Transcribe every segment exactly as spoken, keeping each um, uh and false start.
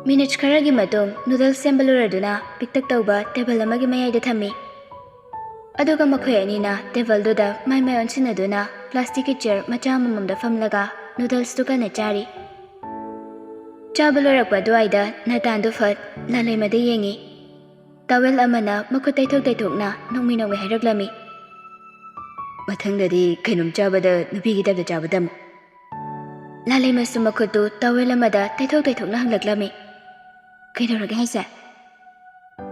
Minute ꯈꯔꯒꯤ ꯃꯇꯨꯡ noodles ꯁꯦꯝꯕ ꯂꯣꯏꯔꯗꯨꯅ ꯄꯤꯛꯇꯛ ꯇꯧꯕ ꯇꯦꯕꯜ ꯑꯃꯒꯤ ꯃꯌꯥꯏꯗ ꯊꯝꯃꯤ꯫ ꯑꯗꯨꯒ ꯃꯈꯣꯏ ꯑꯅꯤꯅ ꯇꯦꯕꯜꯗꯨꯗ ꯃꯥꯏ ꯃꯥꯏ ꯑꯣꯟꯁꯤꯟꯅꯗꯨꯅ ꯄ꯭ꯂꯥꯁꯇꯤꯛꯀꯤ ꯆꯤꯌꯔ ꯃꯆꯥ ꯑꯃꯃꯝꯗ ꯐꯝꯂꯒ ꯅꯨꯗꯜꯁꯇꯨ ꯀꯟꯅ ꯆꯥꯔꯤ꯫ ꯆꯥꯕ ꯂꯣꯏꯔꯛꯄ ꯑꯗꯨꯋꯥꯏꯗ ꯅꯇꯥꯟꯗꯨ ꯐꯠ ꯂꯥꯂꯩꯃꯗ ꯌꯦꯡꯉꯤ꯫ ꯇꯥꯋꯦꯜ ꯑꯃꯅ ꯃꯈꯨꯠ ꯇꯩꯊꯣꯛ ꯇꯩꯊꯣꯛꯅ ꯅꯣꯛꯃꯤ ꯅꯣꯛꯃꯤ ꯍꯥꯏꯔꯛꯂꯝꯃꯤ꯫ "ꯃꯊꯪꯗꯗꯤ ꯀꯩꯅꯣꯝ ꯆꯥꯕꯗ ꯅꯨꯄꯤꯒꯤ ꯇꯥꯏꯞꯇ ꯆꯥꯕ ꯇꯝꯃꯨ꯫" ꯂꯥꯂꯩꯃꯁꯨ ꯃꯈꯨꯠꯇꯨ ꯇꯥꯋꯦꯜ ꯑꯃꯗ ꯇꯩꯊꯣꯛ ꯇꯩꯊꯣꯛꯅ ꯍꯪꯂꯛꯂꯝꯃꯤ꯫ "ꯀꯩꯗꯧꯔꯒꯦ ꯍꯥꯏꯁꯦ?"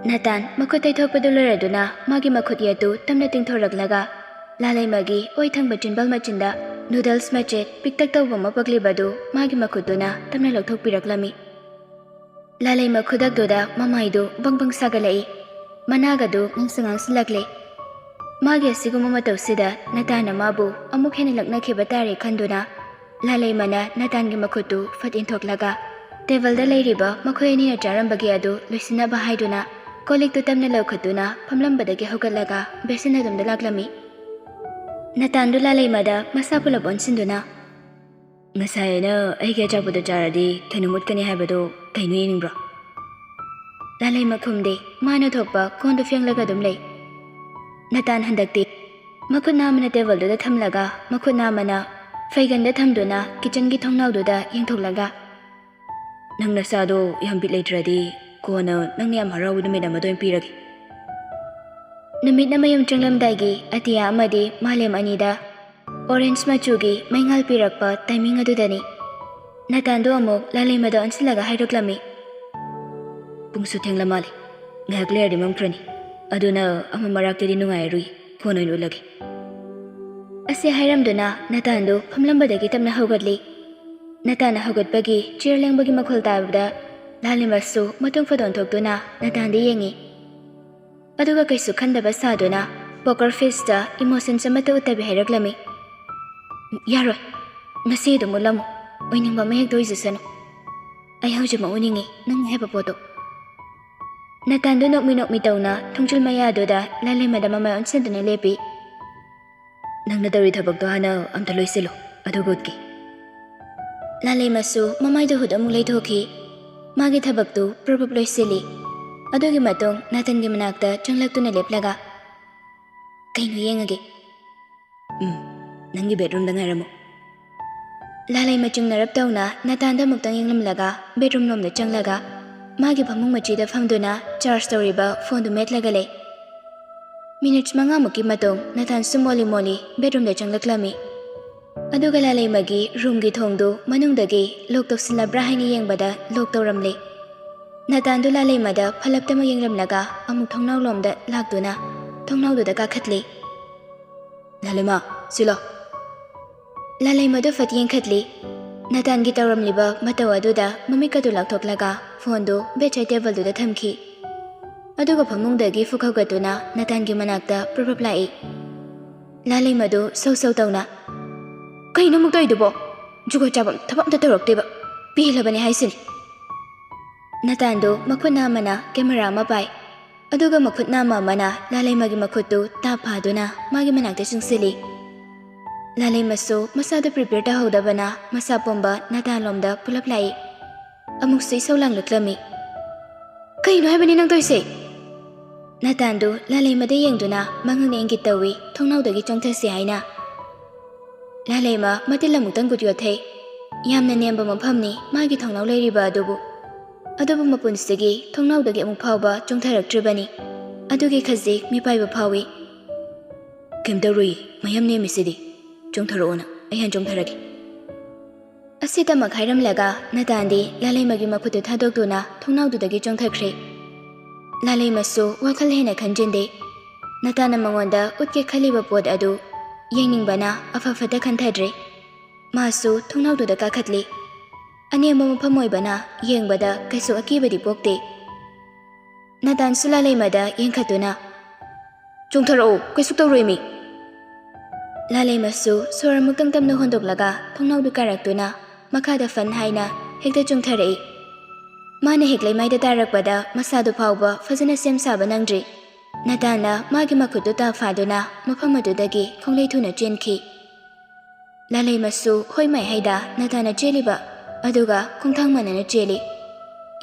ꯅꯇꯥꯟ ꯃꯈꯨꯠ ꯇꯩꯊꯣꯛꯄꯗꯨ ꯂꯣꯏꯔꯗꯨꯅ ꯃꯥꯒꯤ ꯃꯈꯨꯠ ꯌꯦꯠꯇꯨ ꯇꯞꯅ ꯇꯤꯡꯊꯣꯔꯛꯂꯒ ꯂꯥꯂꯩꯃꯒꯤ ꯑꯣꯏ ꯊꯪꯕ ꯆꯤꯟꯕꯥꯜ ꯃꯆꯤꯟꯗ ꯅꯨꯗꯜꯁ ꯃꯆꯦꯠ ꯄꯤꯛꯇꯛ ꯇꯧꯕ ꯑꯃ ꯄꯛꯂꯤꯕꯗꯨ ꯃꯥꯒꯤ ꯃꯈꯨꯠꯇꯨꯅ ꯇꯞꯅ ꯂꯧꯊꯣꯛꯄꯤꯔꯛꯂꯝꯃꯤ꯫ ꯂꯥꯂꯩꯃ ꯈꯨꯗꯛꯇꯨꯗ ꯃꯃꯥꯏꯗꯨ ꯕꯪ ꯕꯪ ꯁꯥꯒꯠꯂꯛꯏ꯫ ꯃꯅꯥꯒꯗꯨ ꯉꯥꯡꯁꯨ ꯉꯥꯡꯁꯤꯜꯂꯛꯂꯦ꯫ ꯃꯥꯒꯤ ꯑꯁꯤꯒꯨꯝꯕ ꯃꯇꯧꯁꯤꯗ ꯅꯇꯥꯟꯅ ꯃꯥꯕꯨ ꯑꯃꯨꯛ ꯍꯦꯟꯅ ꯂꯛꯅꯈꯤꯕ ꯇꯥꯔꯦ ꯈꯟꯗꯨꯅ ꯂꯥꯂꯩꯃꯅ ꯅꯇꯥꯟꯒꯤ ꯃꯈꯨꯠꯇꯨ ꯐꯠ ꯏꯟꯊꯣꯛꯂꯒ ꯇꯦꯕꯜꯗ ꯂꯩꯔꯤꯕ ꯃꯈꯣꯏ ꯑꯅꯤꯅ ꯆꯥꯔꯝꯕꯒꯤ ꯑꯗꯨ ꯂꯣꯏꯁꯤꯟꯅꯕ ꯍꯥꯏꯗꯨꯅ ꯀꯣꯜ ꯂꯤꯛꯇꯨ ꯇꯞꯅ ꯂꯧꯈꯠꯇꯨꯅ ꯐꯝꯂꯝꯕꯗꯒꯤ ꯍꯧꯒꯠꯂꯒ ꯕꯦꯁꯤꯟ ꯑꯗꯣꯝꯗ ꯂꯥꯛꯂꯝꯃꯤ꯫ ꯅꯇꯥꯟꯗꯨ ꯂꯥꯂꯩꯃꯗ ꯃꯁꯥ ꯄꯨꯂꯞ ꯑꯣꯟꯁꯤꯟꯗꯨꯅ, "ꯉꯁꯥꯏ ꯑꯩꯅ ꯑꯩꯒꯤ ꯑꯆꯥꯄꯣꯠꯇꯣ ꯆꯥꯔꯗꯤ ꯊꯣꯏꯅ ꯃꯨꯠꯀꯅꯤ ꯍꯥꯏꯕꯗꯣ ꯀꯩꯅꯣ ꯌꯦꯡꯅꯤꯡꯕ꯭ꯔꯣ?" ꯂꯥꯂꯩꯃ ꯈꯨꯝꯗꯦ꯫ ꯃꯥꯅ ꯊꯣꯛꯄ ꯀꯣꯟꯗꯨ ꯐꯦꯡꯂꯒ ꯑꯗꯨꯝ ꯂꯩ꯫ ꯅꯇꯥꯟ ꯍꯟꯗꯛꯇꯤ ꯃꯈꯨꯠ ꯅꯥꯝꯃꯅ ꯇꯦꯕꯜꯗꯨꯗ ꯊꯝꯂꯒ ꯃꯈꯨꯠ ꯅꯥꯝꯃꯅ ꯐꯩꯒꯟꯗ ꯊꯝꯗꯨꯅ ꯀꯤꯆꯟꯒꯤ ꯊꯣꯡꯅꯥꯎꯗꯨꯗ ꯌꯦꯡꯊꯣꯛꯂꯒ, "ꯅꯪ ꯅꯁꯥꯗꯣ ꯌꯥꯝ ꯕꯤꯠ ꯂꯩꯇ꯭ꯔꯗꯤ ꯀꯣꯟꯅ ꯅꯪꯅ ꯌꯥꯝ ꯍꯔꯥꯎꯕ ꯅꯨꯃꯤꯠ ꯑꯃꯗ ꯑꯣꯏꯅ ꯄꯤꯔꯒꯦ꯫" ꯅꯨꯃꯤꯠꯅ ꯃꯌꯨꯝ ꯆꯪꯂꯝꯗꯥꯏꯒꯤ ꯑꯇꯤꯌꯥ ꯑꯃꯗꯤ ꯃꯥꯂꯦꯝ ꯑꯅꯤꯗ ꯑꯣꯔꯦꯟꯖ ꯃꯆꯨꯒꯤ ꯃꯩꯉꯥꯜ ꯄꯤꯔꯛꯄ ꯇꯥꯏꯃꯤꯡ ꯑꯗꯨꯗꯅꯤ ꯅꯇꯥꯟꯗꯣ ꯑꯃꯨꯛ ꯂꯥꯂꯩꯃꯗ ꯑꯣꯟꯁꯤꯜꯂꯒ ꯍꯥꯏꯔꯛꯂꯝꯃꯤ꯫ "ꯄꯨꯡꯁꯨ ꯊꯦꯡꯂ ꯃꯥꯜꯂꯦ꯫ ꯉꯥꯏꯍꯥꯛ ꯂꯩꯔꯗꯤ ꯃꯝꯈ꯭ꯔꯅꯤ꯫ ꯑꯗꯨꯅ ꯑꯃ ꯃꯔꯛꯇꯗꯤ ꯅꯨꯡꯉꯥꯏꯔꯔꯣꯏ꯫ ꯐꯣꯟ ꯑꯣꯏꯅ ꯎꯠꯂꯒꯦ꯫" ꯑꯁꯤ ꯍꯥꯏꯔꯝꯗꯨꯅ ꯅꯇꯥꯟꯗꯨ ꯐꯝꯂꯝꯕꯗꯒꯤ ꯇꯞꯅ ꯍꯧꯒꯠꯂꯤ꯫ ꯅꯇꯥꯟꯅ ꯍꯧꯒꯠꯄꯒꯤ ꯆꯤꯌꯔ ꯂꯦꯡꯕꯒꯤ ꯃꯈꯣꯜ ꯇꯥꯕꯗ ꯂꯥꯂꯩꯃꯁꯨ ꯃꯇꯨꯡ ꯐꯠ ꯑꯣꯟꯊꯣꯛꯇꯨꯅ ꯅꯇꯥꯟꯗ ꯌꯦꯡꯉꯤ꯫ ꯑꯗꯨꯒ ꯀꯩꯁꯨ ꯈꯟꯗꯕ ꯁꯥꯗꯨꯅ ꯄꯣꯀꯔ ꯐꯦꯁꯇ ꯏꯃꯣꯁꯟꯁ ꯑꯃꯠꯇ ꯎꯠꯇꯕꯤ ꯍꯥꯏꯔꯛꯂꯝꯃꯤ꯫ "ꯌꯥꯔꯣꯏ꯫ ꯉꯁꯤ ꯑꯗꯨꯝ ꯎꯠꯂꯝꯃꯨ꯫ ꯑꯣꯏꯅꯤꯡꯕ ꯑꯃ ꯍꯦꯛꯇ ꯑꯣꯏꯖꯁꯅꯨ꯫ ꯑꯩ ꯍꯧꯖꯤꯛꯃꯛ ꯎꯅꯤꯡꯉꯤ ꯅꯪꯅ ꯍꯥꯏꯕ ꯄꯣꯠꯇꯣ꯫" ꯅꯇꯥꯟꯗꯨ ꯅꯣꯛꯃꯤ ꯅꯣꯛꯃꯤ ꯇꯧꯅ ꯊꯣꯡꯖꯤꯜ ꯃꯌꯥꯗꯨꯗ ꯂꯥꯂꯩꯃꯗ ꯃꯃꯥꯏ ꯑꯣꯟꯁꯤꯟꯗꯨꯅ ꯂꯦꯞꯄꯤ꯫ "ꯅꯪꯅ ꯇꯧꯔꯤ ꯊꯕꯛꯇꯣ ꯍꯥꯟꯅ ꯑꯝꯇ ꯂꯣꯏꯁꯤꯜꯂꯨ, ꯑꯗꯨꯒ ꯎꯠꯀꯦ꯫" ꯂꯥꯂꯩꯃꯁꯨ ꯃꯃꯥꯏꯗꯨ ꯍꯨꯠ ꯑꯃꯨꯛ ꯂꯩꯊꯣꯛꯈꯤ꯫ ꯃꯥꯒꯤ ꯊꯕꯛꯇꯨ ꯄ꯭ꯔꯞ ꯄ꯭ꯔꯞ ꯂꯣꯏꯁꯤꯜꯂꯤ꯫ ꯑꯗꯨꯒꯤ ꯃꯇꯨꯡ ꯅꯥꯇꯟꯒꯤ ꯃꯅꯥꯛꯇ ꯆꯪꯂꯛꯇꯨꯅ ꯂꯦꯞꯂꯒ, "ꯀꯩꯅꯣ ꯌꯦꯡꯉꯒꯦ?" "ꯎꯝ, ꯅꯪꯒꯤ ꯕꯦꯗꯔꯨꯝꯗ ꯉꯥꯏꯔꯝꯃꯨ꯫" ꯂꯥꯂꯩꯃ ꯆꯤꯡꯅꯔꯞ ꯇꯧꯅ ꯅꯥꯇꯥꯟꯗ ꯑꯃꯨꯛꯇꯪ ꯌꯦꯡꯂꯝꯂꯒ ꯕꯦꯗꯔꯨꯝ ꯂꯣꯝꯗ ꯆꯪꯂꯒ ꯃꯥꯒꯤ ꯐꯃꯨꯡ ꯃꯆꯤꯗ ꯐꯝꯗꯨꯅ ꯆꯥꯔꯖ ꯇꯧꯔꯤꯕ ꯐꯣꯟꯗꯨ ꯃꯦꯠꯂꯒ ꯂꯩ꯫ ꯃꯤꯅꯤꯠꯁ ꯃꯉꯥꯃꯨꯛꯀꯤ ꯃꯇꯨꯡ ꯅꯥꯇꯥꯟꯁꯨ ꯃꯣꯜꯂꯤ ꯃꯣꯜꯂꯤ ꯕꯦꯗꯔꯨꯝꯗ ꯆꯪꯂꯛꯂꯝꯃꯤ꯫ ꯑꯗꯨꯒ ꯂꯥꯂꯩꯃꯒꯤ ꯔꯨꯝꯒꯤ ꯊꯣꯡꯗꯨ ꯃꯅꯨꯡꯗꯒꯤ ꯂꯣꯛ ꯇꯧꯁꯤꯜꯂꯕ꯭ꯔꯥ ꯍꯥꯏꯅ ꯌꯦꯡꯕꯗ ꯂꯣꯛ ꯇꯧꯔꯝꯂꯦ꯫ ꯅꯥꯇꯥꯟꯗꯨ ꯂꯥꯂꯩꯃꯗ ꯐꯠꯂꯞꯇꯃꯛ ꯌꯦꯡꯂꯝꯂꯒ ꯑꯃꯨꯛ ꯊꯣꯡꯅꯥꯎ ꯂꯣꯝꯗ ꯂꯥꯛꯇꯨꯅ ꯊꯣꯡꯅꯥꯎꯗꯨꯗ ꯀꯥꯈꯠꯂꯤ꯫ "ꯂꯥꯂꯩꯃ, ꯁꯤꯂꯣ꯫" ꯂꯥꯂꯩꯃꯗꯨ ꯐꯠ ꯌꯦꯡꯈꯠꯂꯤ꯫ ꯅꯥꯇꯥꯟꯒꯤ ꯇꯧꯔꯝꯂꯤꯕ ꯃꯇꯧ ꯑꯗꯨꯗ ꯃꯃꯤꯠꯀꯗꯨ ꯂꯥꯎꯊꯣꯛꯂꯒ ꯐꯣꯟꯗꯨ ꯕꯦꯗꯁꯥꯏꯗ ꯇꯦꯕꯜꯗꯨꯗ ꯊꯝꯈꯤ꯫ ꯑꯗꯨꯒ ꯐꯃꯨꯡꯗꯒꯤ ꯐꯨꯛ ꯍꯧꯒꯠꯇꯨꯅ ꯅꯥꯇꯥꯟꯒꯤ ꯃꯅꯥꯛꯇ ꯄ꯭ꯔꯞ ꯄ꯭ꯔꯞ ꯂꯥꯛꯏ꯫ ꯂꯥꯂꯩꯃꯗꯨ ꯁꯧ ꯁꯧ ꯇꯧꯅ, "ꯀꯩꯅꯣ ꯑꯃꯨꯛ ꯇꯧꯔꯤꯗꯨꯕꯣ? ꯖꯨꯒꯣꯠ ꯆꯥꯕꯝ ꯊꯕꯛ ꯑꯝꯇ ꯇꯧꯔꯛꯇꯦꯕ꯫ ꯄꯦꯜꯂꯕꯅꯦ ꯍꯥꯏꯁꯤꯅꯤ꯫" ꯅꯥꯇꯥꯟꯗꯨ ꯃꯈꯨꯠ ꯅꯥꯝꯃꯅ ꯀꯦꯃꯦꯔꯥ ꯑꯃ ꯄꯥꯏ꯫ ꯑꯗꯨꯒ ꯃꯈꯨꯠ ꯅꯥꯝꯃ ꯑꯃꯅ ꯂꯥꯂꯩꯃꯒꯤ ꯃꯈꯨꯠꯇꯨ ꯇꯥꯞ ꯐꯥꯗꯨꯅ ꯃꯥꯒꯤ ꯃꯅꯥꯛꯇ ꯆꯤꯡꯁꯤꯜꯂꯤ꯫ ꯂꯥꯂꯩꯃꯁꯨ ꯃꯁꯥꯗꯨ ꯄ꯭ꯔꯤꯄꯦꯌꯔ ꯇꯧꯍꯧꯗꯕꯅ ꯃꯁꯥ ꯄꯨꯝꯕ ꯅꯥꯇꯥꯟꯂꯣꯝꯗ ꯄꯨꯂꯞ ꯂꯥꯛꯏ꯫ ꯑꯃꯨꯛꯁꯨ ꯏꯁꯧ ꯂꯥꯡꯂꯛꯂꯝꯃꯤ꯫ "ꯀꯩꯅꯣ ꯍꯥꯏꯕꯅꯤ ꯅꯪ ꯇꯧꯔꯤꯁꯦ?" ꯅꯥꯇꯥꯟꯗꯨ ꯂꯥꯂꯩꯃꯗ ꯌꯦꯡꯗꯨꯅ ꯃꯉꯛꯅ ꯏꯪꯒꯤꯠ ꯇꯧꯏ, ꯊꯣꯡꯅꯥꯎꯗꯒꯤ ꯆꯣꯡꯊꯁꯤ ꯍꯥꯏꯅ꯫ ꯂꯥꯂꯩꯃ ꯃꯇꯤꯜ ꯑꯃꯨꯛꯇꯪ ꯒꯨꯠ ꯌꯣꯠꯊꯩ꯫ ꯌꯥꯝꯅ ꯅꯦꯝꯕ ꯃꯐꯝꯅꯤ ꯃꯥꯒꯤ ꯊꯣꯡꯅꯥꯎ ꯂꯩꯔꯤꯕ ꯑꯗꯨꯕꯨ꯫ ꯑꯗꯨꯕꯨ ꯃꯄꯨꯟꯁꯤꯒꯤ ꯊꯣꯡꯅꯥꯎꯗꯒꯤ ꯑꯃꯨꯛ ꯐꯥꯎꯕ ꯆꯣꯡꯊꯔꯛꯇ꯭ꯔꯤꯕꯅꯤ꯫ ꯑꯗꯨꯒꯤ ꯈꯖꯤꯛ ꯃꯤꯄꯥꯏꯕ ꯐꯥꯎꯏ꯫ "ꯀꯩꯝ ꯇꯧꯔꯣꯏꯌꯦ, ꯃꯌꯥꯝ ꯅꯦꯝꯃꯤꯁꯤꯗꯤ꯫ ꯆꯣꯡꯊꯔꯛꯑꯣꯅ, ꯑꯩ ꯍꯥꯟꯅ ꯆꯣꯡꯊꯔꯒꯦ꯫" ꯑꯁꯤꯇꯃꯛ ꯍꯥꯏꯔꯝꯂꯒ ꯅꯥꯇꯥꯟꯗꯤ ꯂꯥꯂꯩꯃꯒꯤ ꯃꯈꯨꯠꯇꯨ ꯊꯥꯗꯣꯛꯇꯨꯅ ꯊꯣꯡꯅꯥꯎꯗꯨꯗꯒꯤ ꯆꯣꯡꯊꯈ꯭ꯔꯦ꯫ ꯂꯥꯂꯩꯃꯁꯨ ꯋꯥꯈꯜ ꯍꯦꯟꯅ ꯈꯟꯖꯤꯟꯗꯦ꯫ ꯅꯥꯇꯥꯟꯅ ꯃꯉꯣꯟꯗ ꯎꯠꯀꯦ ꯈꯜꯂꯤꯕ ꯄꯣꯠ ꯑꯗꯨ ꯌꯦꯡꯅꯤꯡꯕꯅ ꯑꯐ ꯐꯠꯇ ꯈꯟꯊꯗ꯭ꯔꯦ꯫ ꯃꯥꯁꯨ ꯊꯣꯡꯅꯥꯎꯗꯨꯗ ꯀꯥꯈꯠꯂꯤ꯫ ꯑꯅꯦꯝꯕ ꯃꯐꯝ ꯑꯣꯏꯕꯅ ꯌꯦꯡꯕꯗ ꯀꯩꯁꯨ ꯑꯀꯤꯕꯗꯤ ꯄꯣꯛꯇꯦ꯫ ꯅꯥꯇꯥꯟꯁꯨ ꯂꯥꯂꯩꯃꯗ ꯌꯦꯡꯈꯠꯇꯨꯅ, "ꯆꯣꯡꯊꯔꯛꯑꯣ, ꯀꯩꯁꯨ ꯇꯧꯔꯣꯏꯃꯤ꯫" ꯂꯥꯂꯩꯃꯁꯨ ꯁꯣꯔ ꯑꯃꯨꯛꯇꯪ ꯇꯞꯅ ꯍꯣꯟꯗꯣꯛꯂꯒ ꯊꯣꯡꯅꯥꯎꯗꯨ ꯀꯥꯔꯛꯇꯨꯅ ꯃꯈꯥꯗ ꯐꯟ ꯍꯥꯏꯅ ꯍꯦꯛꯇ ꯆꯣꯡꯊꯔꯛꯏ꯫ ꯃꯥꯅ ꯍꯦꯛ ꯂꯩꯃꯥꯏꯗ ꯇꯥꯔꯛꯄꯗ ꯃꯁꯥꯗꯨ ꯐꯥꯎꯕ ꯐꯖꯅ ꯁꯦꯝ ꯁꯥꯕ ꯅꯪꯗ꯭ꯔꯤ꯫ ꯅꯥꯇꯥꯟꯅ ꯃꯥꯒꯤ ꯃꯈꯨꯠꯇꯨ ꯇꯥꯞ ꯐꯥꯗꯨꯅ ꯃꯐꯝ ꯑꯗꯨꯗꯒꯤ ꯈꯣꯡꯂꯩ ꯊꯨꯅ ꯆꯦꯟꯈꯤ꯫ ꯂꯥꯂꯩꯃꯁꯨ ꯍꯣꯏ ꯃꯥꯏ ꯍꯥꯏꯗ ꯅꯥꯇꯥꯟꯅ ꯆꯦꯜꯂꯤꯕ ꯑꯗꯨꯒ ꯈꯣꯡꯊꯥꯡ ꯃꯥꯟꯅꯅ ꯆꯦꯜꯂꯤ꯫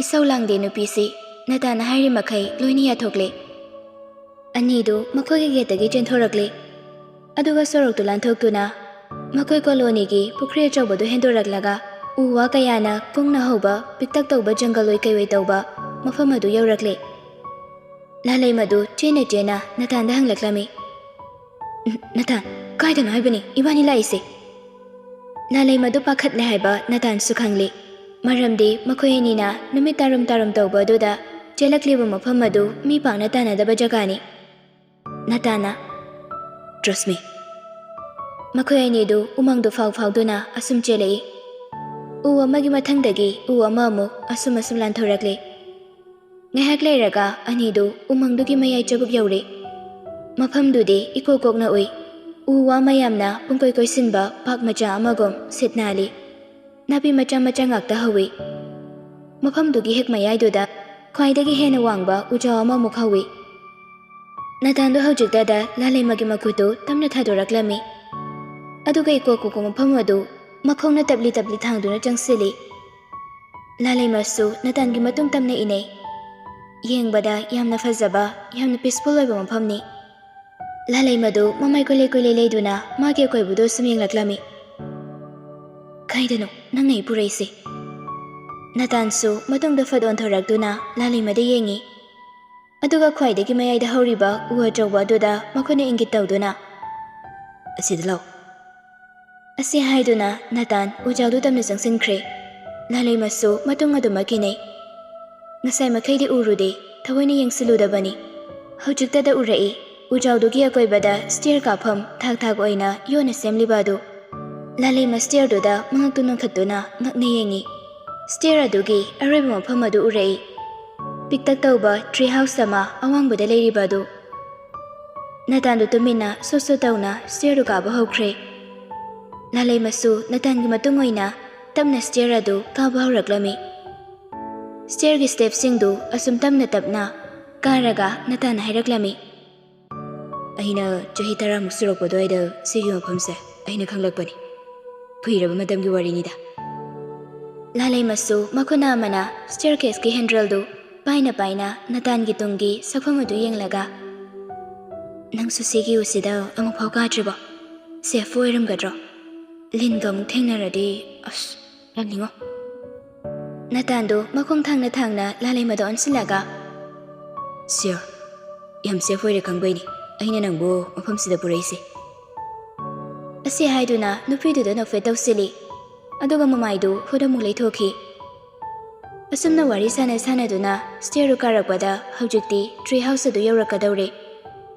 ꯏꯁꯧ ꯂꯥꯡꯗꯦ ꯅꯨꯄꯤꯁꯤ, ꯅꯇꯥꯟꯅ ꯍꯥꯏꯔꯤ ꯃꯈꯩ ꯂꯣꯏꯅ ꯌꯥꯊꯣꯛꯂꯦ꯫ ꯑꯅꯤꯗꯨ ꯃꯈꯣꯏꯒꯤ ꯒꯦꯠꯇꯒꯤ ꯆꯦꯟꯊꯣꯔꯛꯂꯦ꯫ ꯑꯗꯨꯒ ꯁꯣꯔꯣꯛꯇꯨ ꯂꯥꯟꯊꯣꯛꯇꯨꯅ ꯃꯈꯣꯏ ꯀꯣꯂꯣꯅꯤꯒꯤ ꯄꯨꯈ꯭ꯔꯤ ꯑꯆꯧꯕꯗꯨ ꯍꯦꯟꯗꯣꯔꯛꯂꯒ ꯎ ꯋꯥ ꯀꯌꯥꯅ ꯀꯨꯡꯅ ꯍꯧꯕ ꯄꯤꯛꯇꯛ ꯇꯧꯕ ꯖꯪꯒꯜ ꯑꯣꯏ ꯀꯩꯑꯣꯏ ꯇꯧꯕ ꯃꯐꯝ ꯑꯗꯨ ꯌꯧꯔꯛꯂꯦ꯫ ꯂꯥꯂꯩꯃꯗꯨ ꯆꯦꯟꯅ ꯆꯦꯟꯅ ꯅꯇꯥꯟꯗ ꯍꯪꯂꯛꯂꯝꯃꯤ꯫ "ꯅ-, ꯅꯇꯥꯟ, ꯀꯥꯏꯗꯅꯣ ꯍꯥꯏꯕꯅꯤ ꯏꯕꯥꯅꯤ ꯂꯥꯛꯏꯁꯦ?" ꯂꯥꯂꯩꯃꯗꯨ ꯄꯥꯈꯠꯂꯦ ꯍꯥꯏꯕ ꯅꯇꯥꯟꯁꯨ ꯈꯪꯂꯤ꯫ ꯃꯔꯝꯗꯤ ꯃꯈꯣꯏ ꯑꯅꯤꯅ ꯅꯨꯃꯤꯠ ꯇꯥꯔꯨꯝ ꯇꯥꯔꯨꯝ ꯇꯧꯕ ꯑꯗꯨꯗ ꯆꯦꯜꯂꯛꯂꯤꯕ ꯃꯐꯝ ꯑꯗꯨ ꯃꯤ ꯄꯥꯛꯅ ꯇꯥꯟꯅꯗꯕ ꯖꯒꯥꯅꯤ꯫ ꯅꯇꯥꯟꯅ, "Trust me." ꯃꯈꯣꯏ ꯑꯅꯤꯗꯨ ꯎꯃꯪꯗꯨ ꯐꯥꯎ ꯐꯥꯎꯗꯨꯅ ꯑꯁꯨꯝ ꯆꯦꯜꯂꯛꯏ꯫ ꯎ ꯑꯃꯒꯤ ꯃꯊꯪꯗꯒꯤ ꯎ ꯑꯃ ꯑꯃꯨꯛ ꯑꯁꯨꯝ ꯑꯁꯨꯝ ꯂꯥꯟꯊꯣꯔꯛꯂꯤ꯫ ꯉꯥꯏꯍꯥꯛ ꯂꯩꯔꯒ ꯑꯅꯤꯗꯨ ꯎꯃꯪꯗꯨꯒꯤ ꯃꯌꯥꯏ ꯆꯕꯨꯛ ꯌꯧꯔꯦ꯫ ꯃꯐꯝꯗꯨꯗꯤ ꯏꯀꯣꯛ ꯀꯣꯛꯅ ꯎꯏ꯫ ꯎ ꯋꯥ ꯃꯌꯥꯝꯅ ꯄꯨꯡꯀꯣꯏ ꯀꯣꯏꯁꯤꯟꯕ ꯄꯥꯛ ꯃꯆꯥ ꯑꯃꯒꯨꯝ ꯁꯤꯠ ꯅꯥꯜꯂꯤ꯫ ꯅꯥꯄꯤ ꯃꯆꯥ ꯃꯆꯥ ꯉꯥꯛꯇ ꯍꯧꯏ꯫ ꯃꯐꯝꯗꯨꯒꯤ ꯍꯦꯛ ꯃꯌꯥꯏꯗꯨꯗ ꯈ꯭ꯋꯥꯏꯗꯒꯤ ꯍꯦꯟꯅ ꯋꯥꯡꯕ ꯎꯖꯥꯎ ꯑꯃꯃꯨꯛ ꯍꯧꯏ꯫ ꯅꯇꯥꯟꯗꯣ ꯍꯧꯖꯤꯛꯇꯗ ꯂꯥꯂꯩꯃꯒꯤ ꯃꯈꯨꯠꯇꯨ ꯇꯞꯅ ꯊꯥꯗꯣꯔꯛꯂꯝꯃꯤ꯫ ꯑꯗꯨꯒ ꯏꯀꯣꯛ ꯀꯣꯛꯄ ꯃꯐꯝ ꯑꯗꯨ ꯃꯈꯣꯡꯅ ꯇꯞꯂꯤ ꯇꯞꯂꯤ ꯊꯥꯡꯗꯨꯅ ꯆꯪꯁꯤꯜꯂꯤ꯫ ꯂꯥꯂꯩꯃꯁꯨ ꯅꯇꯥꯟꯒꯤ ꯃꯇꯨꯡ ꯇꯝꯅ ꯏꯅꯩ꯫ ꯌꯦꯡꯕꯗ ꯌꯥꯝꯅ ꯐꯖꯕ, ꯌꯥꯝꯅ peaceful ꯑꯣꯏꯕ ꯃꯐꯝꯅꯤ꯫ ꯂꯥꯂꯩꯃꯗꯨ ꯃꯃꯥꯏ ꯀꯣꯏꯂꯩ ꯀꯣꯏꯂꯩ ꯂꯩꯗꯨꯅ ꯃꯥꯒꯤ ꯑꯀꯣꯏꯕꯗꯨ ꯁꯨꯝ ꯌꯦꯡꯂꯛꯂꯝꯃꯤ꯫ "ꯀꯥꯏꯗꯅꯣ ꯅꯪꯅ ꯑꯩ ꯄꯨꯔꯛꯏꯁꯦ?" ꯅꯇꯥꯟꯁꯨ ꯃꯇꯨꯡꯗ ꯐꯠ ꯑꯣꯟꯊꯣꯔꯛꯇꯨꯅ ꯂꯥꯂꯩꯃꯗ ꯌꯦꯡꯉꯤ꯫ ꯑꯗꯨꯒ ꯈ꯭ꯋꯥꯏꯗꯒꯤ ꯃꯌꯥꯏꯗ ꯍꯧꯔꯤꯕ ꯎ ꯑꯆꯧꯕ ꯑꯗꯨꯗ ꯃꯈꯨꯠꯅ ꯏꯪꯒꯤꯠ ꯇꯧꯗꯨꯅ, "ꯑꯁꯤꯗ ꯂꯥꯎ꯫" ꯑꯁꯤ ꯍꯥꯏꯗꯨꯅ ꯅꯇꯥꯟ ꯎꯖꯥꯎꯗꯨ ꯇꯝꯅ ꯆꯪꯁꯤꯟꯈ꯭ꯔꯦ꯫ ꯂꯥꯂꯩꯃꯁꯨ ꯃꯇꯨꯡ ꯑꯗꯨꯃꯛ ꯏꯅꯩ꯫ ꯉꯁꯥꯏ ꯃꯈꯩꯗꯤ ꯎꯔꯨꯗꯦ, ꯊꯑꯣꯏꯅ ꯌꯦꯡꯁꯤꯜꯂꯨꯗꯕꯅꯤ꯫ ꯍꯧꯖꯤꯛꯇꯗ ꯎꯔꯛꯏ, ꯎꯖꯥꯎꯗꯨꯒꯤ ꯑꯀꯣꯏꯕꯗ stair ꯀꯥꯐꯝ ꯊꯥꯛ ꯊꯥꯛ ꯑꯣꯏꯅ ꯌꯣꯠꯅ ꯁꯦꯝꯂꯤꯕ ꯑꯗꯨ꯫ ꯂꯥꯂꯩꯃ stairꯗꯨꯗ ꯃꯉꯛꯇꯨ ꯅꯣꯟꯈꯠꯇꯨꯅ ꯉꯛꯅ ꯌꯦꯡꯉꯤ꯫ Stair ꯑꯗꯨꯒꯤ ꯑꯔꯣꯏꯕ ꯃꯐꯝ ꯑꯗꯨ ꯎꯔꯛꯏ꯫ ꯄꯤꯛꯇꯛ ꯇꯧꯕ tree house ꯑꯃ ꯑꯋꯥꯡꯕꯗ ꯂꯩꯔꯤꯕ ꯑꯗꯨ꯫ ꯅꯇꯥꯟꯗꯨ ꯇꯨꯃꯤꯟꯅ ꯁꯣꯠ ꯁꯣꯠ ꯇꯧꯅ stairꯗꯨ ꯀꯥꯕ ꯍꯧꯈ꯭ꯔꯦ꯫ ꯂꯥꯂꯩꯃꯁꯨ ꯅꯇꯥꯟꯒꯤ ꯃꯇꯨꯡ ꯑꯣꯏꯅ ꯇꯞꯅ stair ꯑꯗꯨ ꯀꯥꯕ ꯍꯧꯔꯛꯂꯝꯃꯤ꯫ Stairꯒꯤ stepꯁꯤꯡꯗꯨ ꯑꯁꯨꯝ ꯇꯞꯅ ꯇꯞꯅ ꯀꯥꯔꯒ ꯅꯇꯥꯟꯅ ꯍꯥꯏꯔꯛꯂꯝꯃꯤ꯫ "ꯑꯩꯅ ꯆꯍꯤ ꯇꯔꯥꯃꯨꯛ ꯁꯨꯔꯛꯄ ꯑꯗꯨꯋꯥꯏꯗ ꯁꯤꯒꯤ ꯃꯐꯝꯁꯦ ꯑꯩꯅ ꯈꯪꯂꯛꯄꯅꯤ꯫ ꯀꯨꯏꯔꯕ ꯃꯇꯝꯒꯤ ꯋꯥꯔꯤꯅꯤꯗ꯫" ꯂꯥꯂꯩꯃꯁꯨ ꯃꯈꯨꯠꯅ ꯑꯃꯅ staircase ꯀꯤ handle ꯗꯨ ꯄꯥꯏꯅ ꯄꯥꯏꯅ ꯅꯇꯥꯟꯒꯤ ꯇꯨꯡꯒꯤ ꯁꯛꯐꯝ ꯑꯗꯨ ꯌꯦꯡꯂꯒ, "ꯅꯪꯁꯨ ꯁꯤꯒꯤ ꯎꯁꯤꯗ ꯑꯃꯨꯛꯐꯥꯎ ꯀꯥꯗ꯭ꯔꯤꯕꯣ? Safe ꯑꯣꯏꯔꯝꯒꯗ꯭ꯔꯣ? ꯂꯤꯟꯒ ꯑꯃꯨꯛ ꯊꯦꯡꯅꯔꯗꯤ, ꯑꯁ, ꯌꯥꯅꯤꯡꯉꯣ꯫" ꯅꯇꯥꯟꯗꯨ ꯃꯈꯣꯡ ꯊꯥꯡꯅ ꯊꯥꯡꯅ ꯂꯥꯂꯩꯃꯗ ꯑꯣꯟꯁꯤꯜꯂꯒ, "Sir, ꯌꯥꯝ safe ꯑꯣꯏꯔꯦ ꯈꯪꯕꯩꯅꯤ ꯑꯩꯅ ꯅꯪꯕꯨ ꯃꯐꯝꯁꯤꯗ ꯄꯨꯔꯛꯏꯁꯦ꯫" ꯑꯁꯤ ꯍꯥꯏꯗꯨꯅ ꯅꯨꯄꯤꯗꯨꯗ ꯅꯣꯛꯐꯦꯠ ꯇꯧꯁꯤꯜꯂꯤ꯫ ꯑꯗꯨꯒ ꯃꯃꯥꯏꯗꯨ ꯍꯨꯠ ꯑꯃꯨꯛ ꯂꯩꯊꯣꯛꯈꯤ꯫ ꯑꯁꯨꯝꯅ ꯋꯥꯔꯤ ꯁꯥꯟꯅ ꯁꯥꯟꯅꯗꯨꯅ stair ꯗꯨ ꯀꯥꯔꯛꯄꯗ ꯍꯧꯖꯤꯛꯇꯤ tree house ꯑꯗꯨ ꯌꯧꯔꯛꯀꯗꯧꯔꯦ꯫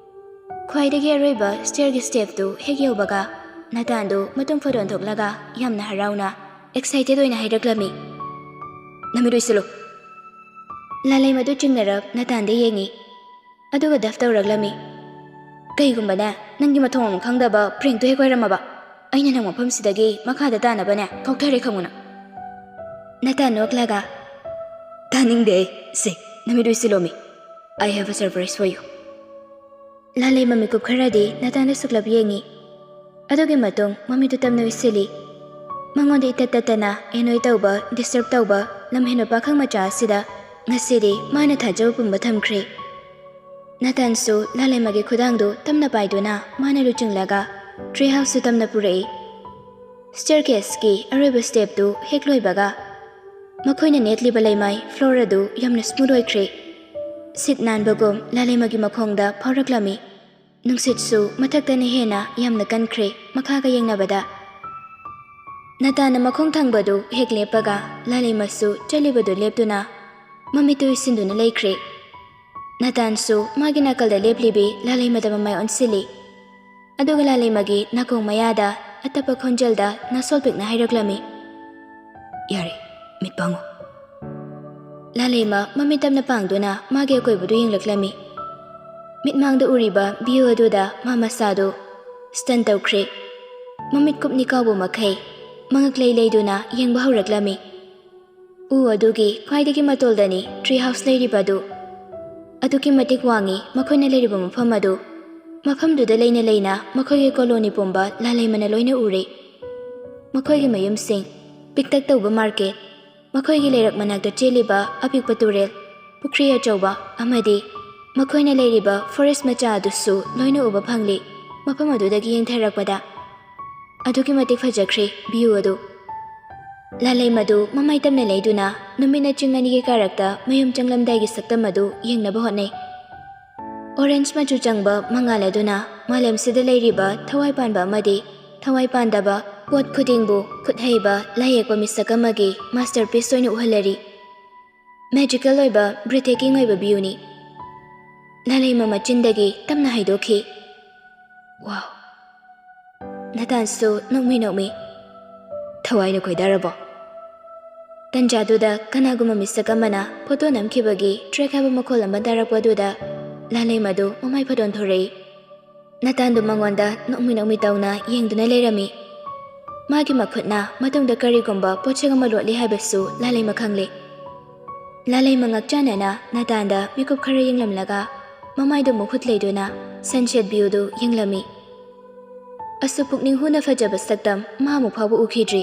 ꯈ꯭ꯋꯥꯏꯗꯒꯤ ꯑꯔꯣꯏꯕ stair ꯒꯤ step ꯇꯨ ꯍꯦꯛ ꯌꯧꯕꯒ ꯅꯇꯥꯟꯗꯨ ꯃꯇꯨꯡ ꯐꯠ ꯑꯣꯟꯊꯣꯛꯂꯒ ꯌꯥꯝꯅ ꯍꯔꯥꯎꯅ, excited ꯑꯣꯏꯅ ꯍꯥꯏꯔꯛꯂꯝꯃꯤ, "ꯅꯃꯤꯠ ꯎꯏꯁꯤꯜꯂꯨ꯫" ꯂꯥꯂꯩꯃꯗꯨ ꯆꯤꯡꯅꯔꯞ ꯅꯇꯥꯟꯗ ꯌꯦꯡꯉꯤ꯫ ꯑꯗꯨꯒ ꯗꯐ ꯇꯧꯔꯛꯂꯝꯃꯤ, "ꯀꯩꯒꯨꯝꯕꯅꯦ ꯅꯪꯒꯤ ꯃꯊꯣꯡ ꯑꯃ ꯈꯪꯗꯕ prank ꯇꯨ ꯍꯦꯛ ꯑꯣꯏꯔꯝꯃꯕ, ꯑꯩꯅ ꯅꯪ ꯃꯐꯝꯁꯤꯗꯒꯤ ꯃꯈꯥꯗ ꯇꯥꯅꯕꯅꯦ ꯀꯥꯎꯊꯔꯦ ꯈꯪꯉꯨꯅ꯫" ꯅꯇꯥꯟ ꯅꯣꯛꯂꯒ, "ꯇꯥꯅꯤꯡꯗꯦ ꯑꯩ꯫ ꯁꯦ, ꯅꯃꯤꯠ ꯎꯏꯁꯤꯜꯂꯣꯃꯤ꯫ I have a surprise for you." ꯂꯥꯂꯩꯃ ꯃꯤꯀꯨꯞ ꯈꯔꯗꯤ ꯅꯇꯥꯟꯗ ꯁꯨꯛꯂꯞ ꯌꯦꯡꯉꯤ꯫ ꯑꯗꯨꯒꯤ ꯃꯇꯨꯡ ꯃꯃꯤꯠꯇꯨ ꯇꯞꯅ ꯎꯏꯁꯤꯜꯂꯤ꯫ ꯃꯉꯣꯟꯗ ꯏꯇꯠ ꯇꯠꯇꯅ annoy ꯇꯧꯕ, disturb ꯇꯧꯕ ꯂꯝꯍꯦꯟꯕ ꯄꯥꯈꯪ ꯃꯆꯥ ꯑꯁꯤꯗ ꯉꯁꯤꯗꯤ ꯃꯥꯅ ꯊꯥꯖꯕ ꯄꯨꯝꯕ ꯊꯝꯈ꯭ꯔꯦ꯫ ꯅꯇꯥꯟꯁꯨ ꯂꯥꯂꯩꯃꯒꯤ ꯈꯨꯗꯥꯡꯗꯨ ꯇꯞꯅ ꯄꯥꯏꯗꯨꯅ ꯃꯥꯅ ꯂꯨꯆꯤꯡꯂꯒ tree house ꯇꯨ ꯇꯞꯅ ꯄꯨꯔꯛꯏ꯫ Staircase ꯀꯤ ꯑꯔꯣꯏꯕ step ꯇꯨ ꯍꯦꯛ ꯂꯣꯏꯕꯒ ꯃꯈꯣꯏꯅ ꯅꯦꯠꯂꯤꯕ ꯂꯩꯃꯥꯏ floor ꯑꯗꯨ ꯌꯥꯝꯅ smooth ꯑꯣꯏꯈ꯭ꯔꯦ꯫ ꯁꯤꯠ ꯅꯥꯟꯕꯒꯨꯝ ꯂꯥꯂꯩꯃꯒꯤ ꯃꯈꯣꯡꯗ ꯐꯥꯎꯔꯛꯂꯝꯃꯤ꯫ ꯅꯨꯡꯁꯤꯠꯁꯨ ꯃꯊꯛꯇꯅ ꯍꯦꯟꯅ ꯌꯥꯝꯅ ꯀꯟꯈ꯭ꯔꯦ ꯃꯈꯥꯒ ꯌꯦꯡꯅꯕꯗ꯫ ꯅꯇꯥꯟꯅ ꯃꯈꯣꯡ ꯊꯥꯡꯕꯗꯨ ꯍꯦꯛ ꯂꯦꯞꯄꯒ ꯂꯥꯂꯩꯃꯁꯨ ꯆꯠꯂꯤꯕꯗꯨ ꯂꯦꯞꯇꯨꯅ ꯃꯃꯤꯠꯇꯨ ꯎꯏꯁꯤꯟꯗꯨꯅ ꯂꯩꯈ꯭ꯔꯦ꯫ ꯅꯇꯥꯟꯁꯨ ꯃꯥꯒꯤ ꯅꯥꯀꯜꯗ ꯂꯦꯞꯂꯤꯕꯤ ꯂꯥꯂꯩꯃꯗ ꯃꯃꯥꯏ ꯑꯣꯟꯁꯤꯜꯂꯤ꯫ ꯑꯗꯨꯒ ꯂꯥꯂꯩꯃꯒꯤ ꯅꯥꯀꯣꯡ ꯃꯌꯥꯗ ꯑꯇꯞꯄ ꯈꯣꯟꯖꯦꯜꯗ ꯅꯥꯁꯣꯜ ꯄꯤꯛꯅ ꯍꯥꯏꯔꯛꯂꯝꯃꯤ, "ꯌꯥꯔꯦ, ꯃꯤꯠ ꯄꯥꯡꯉꯨ꯫" ꯂꯥꯂꯩꯃ ꯃꯃꯤꯠ ꯇꯞꯅ ꯄꯥꯡꯗꯨꯅ ꯃꯥꯒꯤ ꯑꯀꯣꯏꯕꯗꯨ ꯌꯦꯡꯂꯛꯂꯝꯃꯤ꯫ ꯃꯤꯠꯃꯥꯡꯗ ꯎꯔꯤꯕ view ꯑꯗꯨꯗ ꯃꯥ ꯃꯁꯥꯗꯨ stun ꯇꯧꯈ꯭ꯔꯦ꯫ ꯃꯃꯤꯠ ꯀꯨꯞꯅꯤ ꯀꯥꯎꯕ ꯃꯈꯩ ꯃꯉꯛ ꯂꯩ ꯂꯩꯗꯨꯅ ꯌꯦꯡꯕ ꯍꯧꯔꯛꯂꯝꯃꯤ꯫ ꯎ ꯑꯗꯨꯒꯤ ꯈ꯭ꯋꯥꯏꯗꯒꯤ ꯃꯇꯣꯜꯗꯅꯤ tree house ꯂꯩꯔꯤꯕꯗꯨ꯫ ꯑꯗꯨꯛꯀꯤ ꯃꯇꯤꯛ ꯋꯥꯡꯉꯤ ꯃꯈꯣꯏꯅ ꯂꯩꯔꯤꯕ ꯃꯐꯝ ꯑꯗꯨ꯫ ꯃꯐꯝꯗꯨꯗ ꯂꯩꯅ ꯂꯩꯅ ꯃꯈꯣꯏꯒꯤ colony ꯄꯨꯝꯕ ꯂꯥꯂꯩꯃꯅ ꯂꯣꯏꯅ ꯎꯔꯦ꯫ ꯃꯈꯣꯏꯒꯤ ꯃꯌꯨꯝꯁꯤꯡ, ꯄꯤꯛꯇꯛ ꯇꯧꯕ market, ꯃꯈꯣꯏꯒꯤ ꯂꯩꯔꯛ ꯃꯅꯥꯛꯇ ꯆꯦꯜꯂꯤꯕ ꯑꯄꯤꯛꯄ ꯇꯨꯔꯦꯜ, ꯄꯨꯈ꯭ꯔꯤ ꯑꯆꯧꯕ ꯑꯃꯗꯤ ꯃꯈꯣꯏꯅ ꯂꯩꯔꯤꯕ ꯐꯣꯔꯦꯁ ꯃꯆꯥ ꯑꯗꯨꯁꯨ ꯂꯣꯏꯅ ꯎꯕ ꯐꯪꯂꯤ꯫ ꯃꯐꯝ ꯑꯗꯨꯗꯒꯤ ꯌꯦꯡꯊꯔꯛꯄꯗ ꯑꯗꯨꯛꯀꯤ ꯃꯇꯤꯛ ꯐꯖꯈ꯭ꯔꯦ ꯚ꯭ꯌꯨ ꯑꯗꯨ꯫ ꯂꯥꯂꯩꯃꯗꯨ ꯃꯃꯥꯏ ꯇꯝꯅ ꯂꯩꯗꯨꯅ ꯅꯨꯃꯤꯠꯅ ꯆꯤꯡ ꯑꯅꯤꯒꯤ ꯀꯥꯔꯛꯇ ꯃꯌꯨꯝ ꯆꯪꯂꯝꯗꯥꯏꯒꯤ ꯁꯛꯇꯝ ꯑꯗꯨ ꯌꯦꯡꯅꯕ ꯍꯣꯠꯅꯩ꯫ ꯑꯣꯔꯦꯟꯖ ꯃꯆꯨ ꯆꯪꯕ ꯃꯉꯥꯜ ꯑꯗꯨꯅ ꯃꯥꯂꯦꯝꯁꯤꯗ ꯂꯩꯔꯤꯕ ꯊꯋꯥꯏ ꯄꯥꯟꯕ ꯑꯃꯗꯤ ꯊꯋꯥꯏ ꯄꯥꯟꯗꯕ ꯄꯣꯠ ꯈꯨꯗꯤꯡꯕꯨ ꯈꯨꯠ ꯍꯩꯕ ꯂꯥꯏ ꯌꯦꯛꯄ ꯃꯤꯁꯛ ꯑꯃꯒꯤ ꯃꯥꯁꯇꯔꯄꯤꯁ ꯑꯣꯏꯅ ꯎꯍꯜꯂꯔꯤ꯫ ꯃꯦꯖꯤꯀꯦꯜ ꯑꯣꯏꯕ, ꯕ꯭ꯔꯤꯊꯦꯀꯤꯡ ꯑꯣꯏꯕ ꯚ꯭ꯌꯨꯅꯤ꯫ ꯂꯥꯂꯩꯃ ꯃꯆꯤꯟꯗꯒꯤ ꯇꯞꯅ ꯍꯥꯏꯗꯣꯛꯈꯤ, "ꯋꯥꯎ!" ꯅꯇꯥꯟꯁꯨ ꯅꯣꯛꯃꯤ ꯅꯣꯛꯃꯤ, "ꯊꯋꯥꯏꯅ ꯈꯣꯏꯗꯥꯔꯕꯣ?" ꯇꯟꯖꯥꯗꯨꯗ ꯀꯅꯥꯒꯨꯝꯕ ꯃꯤꯁꯛ ꯑꯃꯅ ꯐꯣꯇꯣ ꯅꯝꯈꯤꯕꯒꯤ ꯇ꯭ꯔꯦꯛ ꯍꯥꯏꯕ ꯃꯈꯣꯜ ꯑꯃ ꯇꯥꯔꯛꯄꯗꯨꯗ ꯂꯥꯂꯩꯃꯗꯨ ꯃꯃꯥꯏ ꯐꯣꯇꯣꯟ ꯊꯣꯔꯛꯏ꯫ ꯅꯇꯥꯟꯗꯨ ꯃꯉꯣꯟꯗ ꯅꯣꯛꯃꯤ ꯅꯣꯛꯃꯤ ꯇꯧꯅ ꯌꯦꯡꯗꯨꯅ ꯂꯩꯔꯝꯃꯤ꯫ ꯃꯥꯒꯤ ꯃꯈꯨꯠꯅ ꯃꯇꯨꯡꯗ ꯀꯔꯤꯒꯨꯝꯕ ꯄꯣꯠꯁꯛ ꯑꯃ ꯂꯣꯠꯂꯤ ꯍꯥꯏꯕꯁꯨ ꯂꯥꯂꯩꯃ ꯈꯪꯂꯦ꯫ ꯂꯥꯂꯩꯃ ꯉꯛꯆꯥꯟꯅꯅ ꯅꯇꯥꯟꯗ ꯃꯤꯀꯨꯞ ꯈꯔ ꯌꯦꯡꯂꯝꯂꯒ ꯃꯃꯥꯏꯗꯨ ꯃꯍꯨꯠ ꯂꯩꯗꯨꯅ ꯁꯟꯁꯦꯠ ꯚ꯭ꯌꯨꯗꯨ ꯌꯦꯡꯂꯝꯃꯤ꯫ ꯑꯁꯨꯛ ꯄꯨꯛꯅꯤꯡ ꯍꯨꯅ ꯐꯖꯕ ꯁꯛꯇꯝ ꯃꯥ ꯑꯃꯨꯛ ꯐꯥꯎꯕ ꯎꯈꯤꯗ꯭ꯔꯤ꯫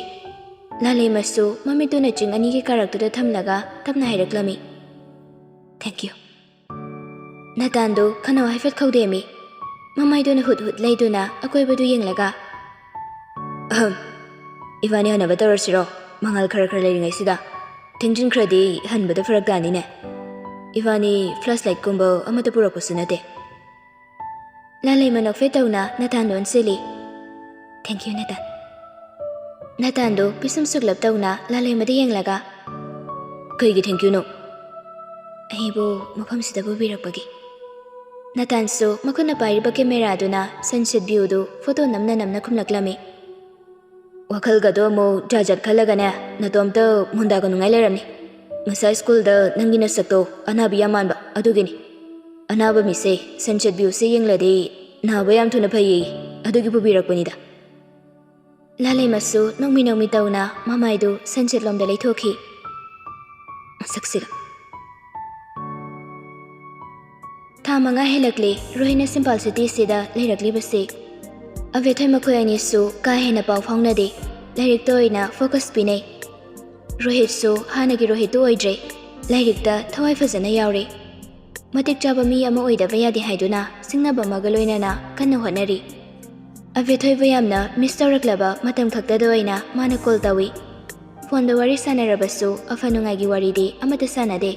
ꯂꯥꯂꯩꯃꯁꯨ ꯃꯃꯤꯠꯇꯨꯅ ꯆꯤꯡ ꯑꯅꯤꯒꯤ ꯀꯥꯔꯛꯇꯨꯗ ꯊꯝꯂꯒ ꯇꯞꯅ ꯍꯥꯏꯔꯛꯂꯝꯃꯤ, "Thank you." ꯅꯇꯥꯟꯗꯨ ꯈꯅꯥꯎ ꯍꯥꯏꯐꯦꯠ ꯈꯧꯗꯦꯝꯃꯤ꯫ ꯃꯃꯥꯏꯗꯨꯅ ꯍꯨꯠ ꯍꯨꯠ ꯂꯩꯗꯨꯅ ꯑꯀꯣꯏꯕꯗꯨ ꯌꯦꯡꯂꯒ, "ꯑꯍꯝ, ꯏꯕꯥꯅꯤ ꯍꯟꯅꯕ ꯇꯧꯔꯁꯤꯔꯣ? ꯃꯉꯥꯜ ꯈꯔ ꯈꯔ ꯂꯩꯔꯤꯉꯩꯁꯤꯗ꯫ ꯊꯦꯡꯖꯤꯟꯈ꯭ꯔꯗꯤ ꯍꯟꯕꯗ ꯐꯔꯛ ꯇꯥꯅꯤꯅꯦ꯫ ꯏꯕꯥꯅꯤ ꯐ꯭ꯂꯥꯁ ꯂꯥꯏꯠꯀꯨꯝꯕ ꯑꯃꯠꯇ ꯄꯨꯔꯛꯄꯁꯨ ꯅꯠꯇꯦ꯫" ꯂꯥꯂꯩꯃ ꯅꯣꯛꯐꯦꯠ ꯇꯧꯅ ꯅꯇꯥꯟꯗꯨ ꯑꯣꯟꯁꯤꯜꯂꯤ꯫ "Thank you, ꯅꯇꯥꯟ꯫" ꯅꯇꯥꯟꯗꯨ ꯄꯤꯁꯨꯝ ꯁꯨꯛꯂꯞ ꯇꯧꯅ ꯂꯥꯂꯩꯃꯗ ꯌꯦꯡꯂꯒ, "ꯀꯩꯒꯤ thank youꯅꯣ?" "ꯑꯩꯕꯨ ꯃꯐꯝꯁꯤꯗ ꯄꯨꯕꯤꯔꯛꯄꯒꯤ꯫" ꯅꯇꯥꯟꯁꯨ ꯃꯈꯨꯠꯅ ꯄꯥꯏꯔꯤꯕ ꯀꯦꯃꯦꯔꯥꯗꯨꯅ ꯁꯟꯁꯦꯠ ꯚ꯭ꯌꯨꯗꯨ ꯐꯣꯇꯣ ꯅꯝꯅ ꯅꯝꯅ ꯈꯨꯝꯂꯛꯂꯝꯃꯤ꯫ "ꯋꯥꯈꯜꯒꯗꯣ ꯑꯃꯨꯛ ꯖꯥꯠ ꯖꯥꯠ ꯈꯜꯂꯒꯅꯦ, ꯅꯇꯣꯝꯇ ꯃꯨꯟꯗꯥ ꯀꯅꯨꯡꯉꯥꯏ ꯂꯩꯔꯝꯅꯤ꯫ ꯉꯁꯥꯏ ꯁ꯭ꯀꯨꯜꯗ ꯅꯪꯒꯤ ꯅꯁꯛꯇꯣ ꯑꯅꯥꯕꯤ ꯌꯥꯝ ꯃꯥꯟꯕ, ꯑꯗꯨꯒꯤꯅꯤ꯫ ꯑꯅꯥꯕ ꯃꯤꯁꯦ ꯁꯟꯁꯦꯠ ꯚ꯭ꯌꯨꯁꯦ ꯌꯦꯡꯂꯗꯤ ꯅꯥꯕ ꯌꯥꯝ ꯊꯨꯅ ꯐꯩꯌꯦ, ꯑꯗꯨꯒꯤ ꯄꯨꯕꯤꯔꯛꯄꯅꯤꯗ꯫" ꯂꯥꯂꯩꯃꯁꯨ ꯅꯣꯛꯃꯤ ꯅꯣꯛꯃꯤ ꯇꯧꯅ ꯃꯃꯥꯏꯗꯨ ꯁꯟꯁꯦꯠ ꯂꯣꯝꯗ ꯂꯩꯊꯣꯛꯈꯤ꯫ ꯃꯁꯛꯁꯤꯒ꯫ ꯊꯥ ꯃꯉꯥ ꯍꯦꯜꯂꯛꯂꯦ ꯔꯣꯍꯤꯠꯅ ꯁꯤꯝꯄꯥꯜ ꯁꯤꯇꯤꯁꯤꯗ ꯂꯩꯔꯛꯂꯤꯕꯁꯤ꯫ ꯑꯕꯦꯊꯣꯏ ꯃꯈꯣꯏ ꯑꯅꯤꯁꯨ ꯀꯥ ꯍꯦꯟꯅ ꯄꯥꯎ ꯐꯥꯎꯅꯗꯦ, ꯂꯥꯏꯔꯤꯛꯇ ꯑꯣꯏꯅ ꯐꯣꯀꯁ ꯄꯤꯅꯩ꯫ ꯔꯣꯍꯤꯠꯁꯨ ꯍꯥꯟꯅꯒꯤ ꯔꯣꯍꯤꯠꯇꯨ ꯑꯣꯏꯗ꯭ꯔꯦ꯫ ꯂꯥꯏꯔꯤꯛꯇ ꯊꯋꯥꯏ ꯐꯖꯅ ꯌꯥꯎꯔꯦ꯫ ꯃꯇꯤꯛ ꯆꯥꯕ ꯃꯤ ꯑꯃ ꯑꯣꯏꯗꯕ ꯌꯥꯗꯦ ꯍꯥꯏꯗꯨꯅ ꯁꯤꯡꯅꯕ ꯑꯃꯒ ꯂꯣꯏꯅꯅ ꯀꯟꯅ ꯍꯣꯠꯅꯔꯤ꯫ ꯑꯕꯦꯊꯣꯏꯕꯨ ꯌꯥꯝꯅ ꯃꯤꯁ ꯇꯧꯔꯛꯂꯕ ꯃꯇꯝ ꯈꯛꯇꯗ ꯑꯣꯏꯅ ꯃꯥꯅ ꯀꯣꯜ ꯇꯧꯏ꯫ ꯐꯣꯟꯗ ꯋꯥꯔꯤ ꯁꯥꯟꯅꯔꯕꯁꯨ ꯑꯐ ꯅꯨꯡꯉꯥꯏꯒꯤ ꯋꯥꯔꯤꯗꯤ ꯑꯃꯠꯇ ꯁꯥꯟꯅꯗꯦ꯫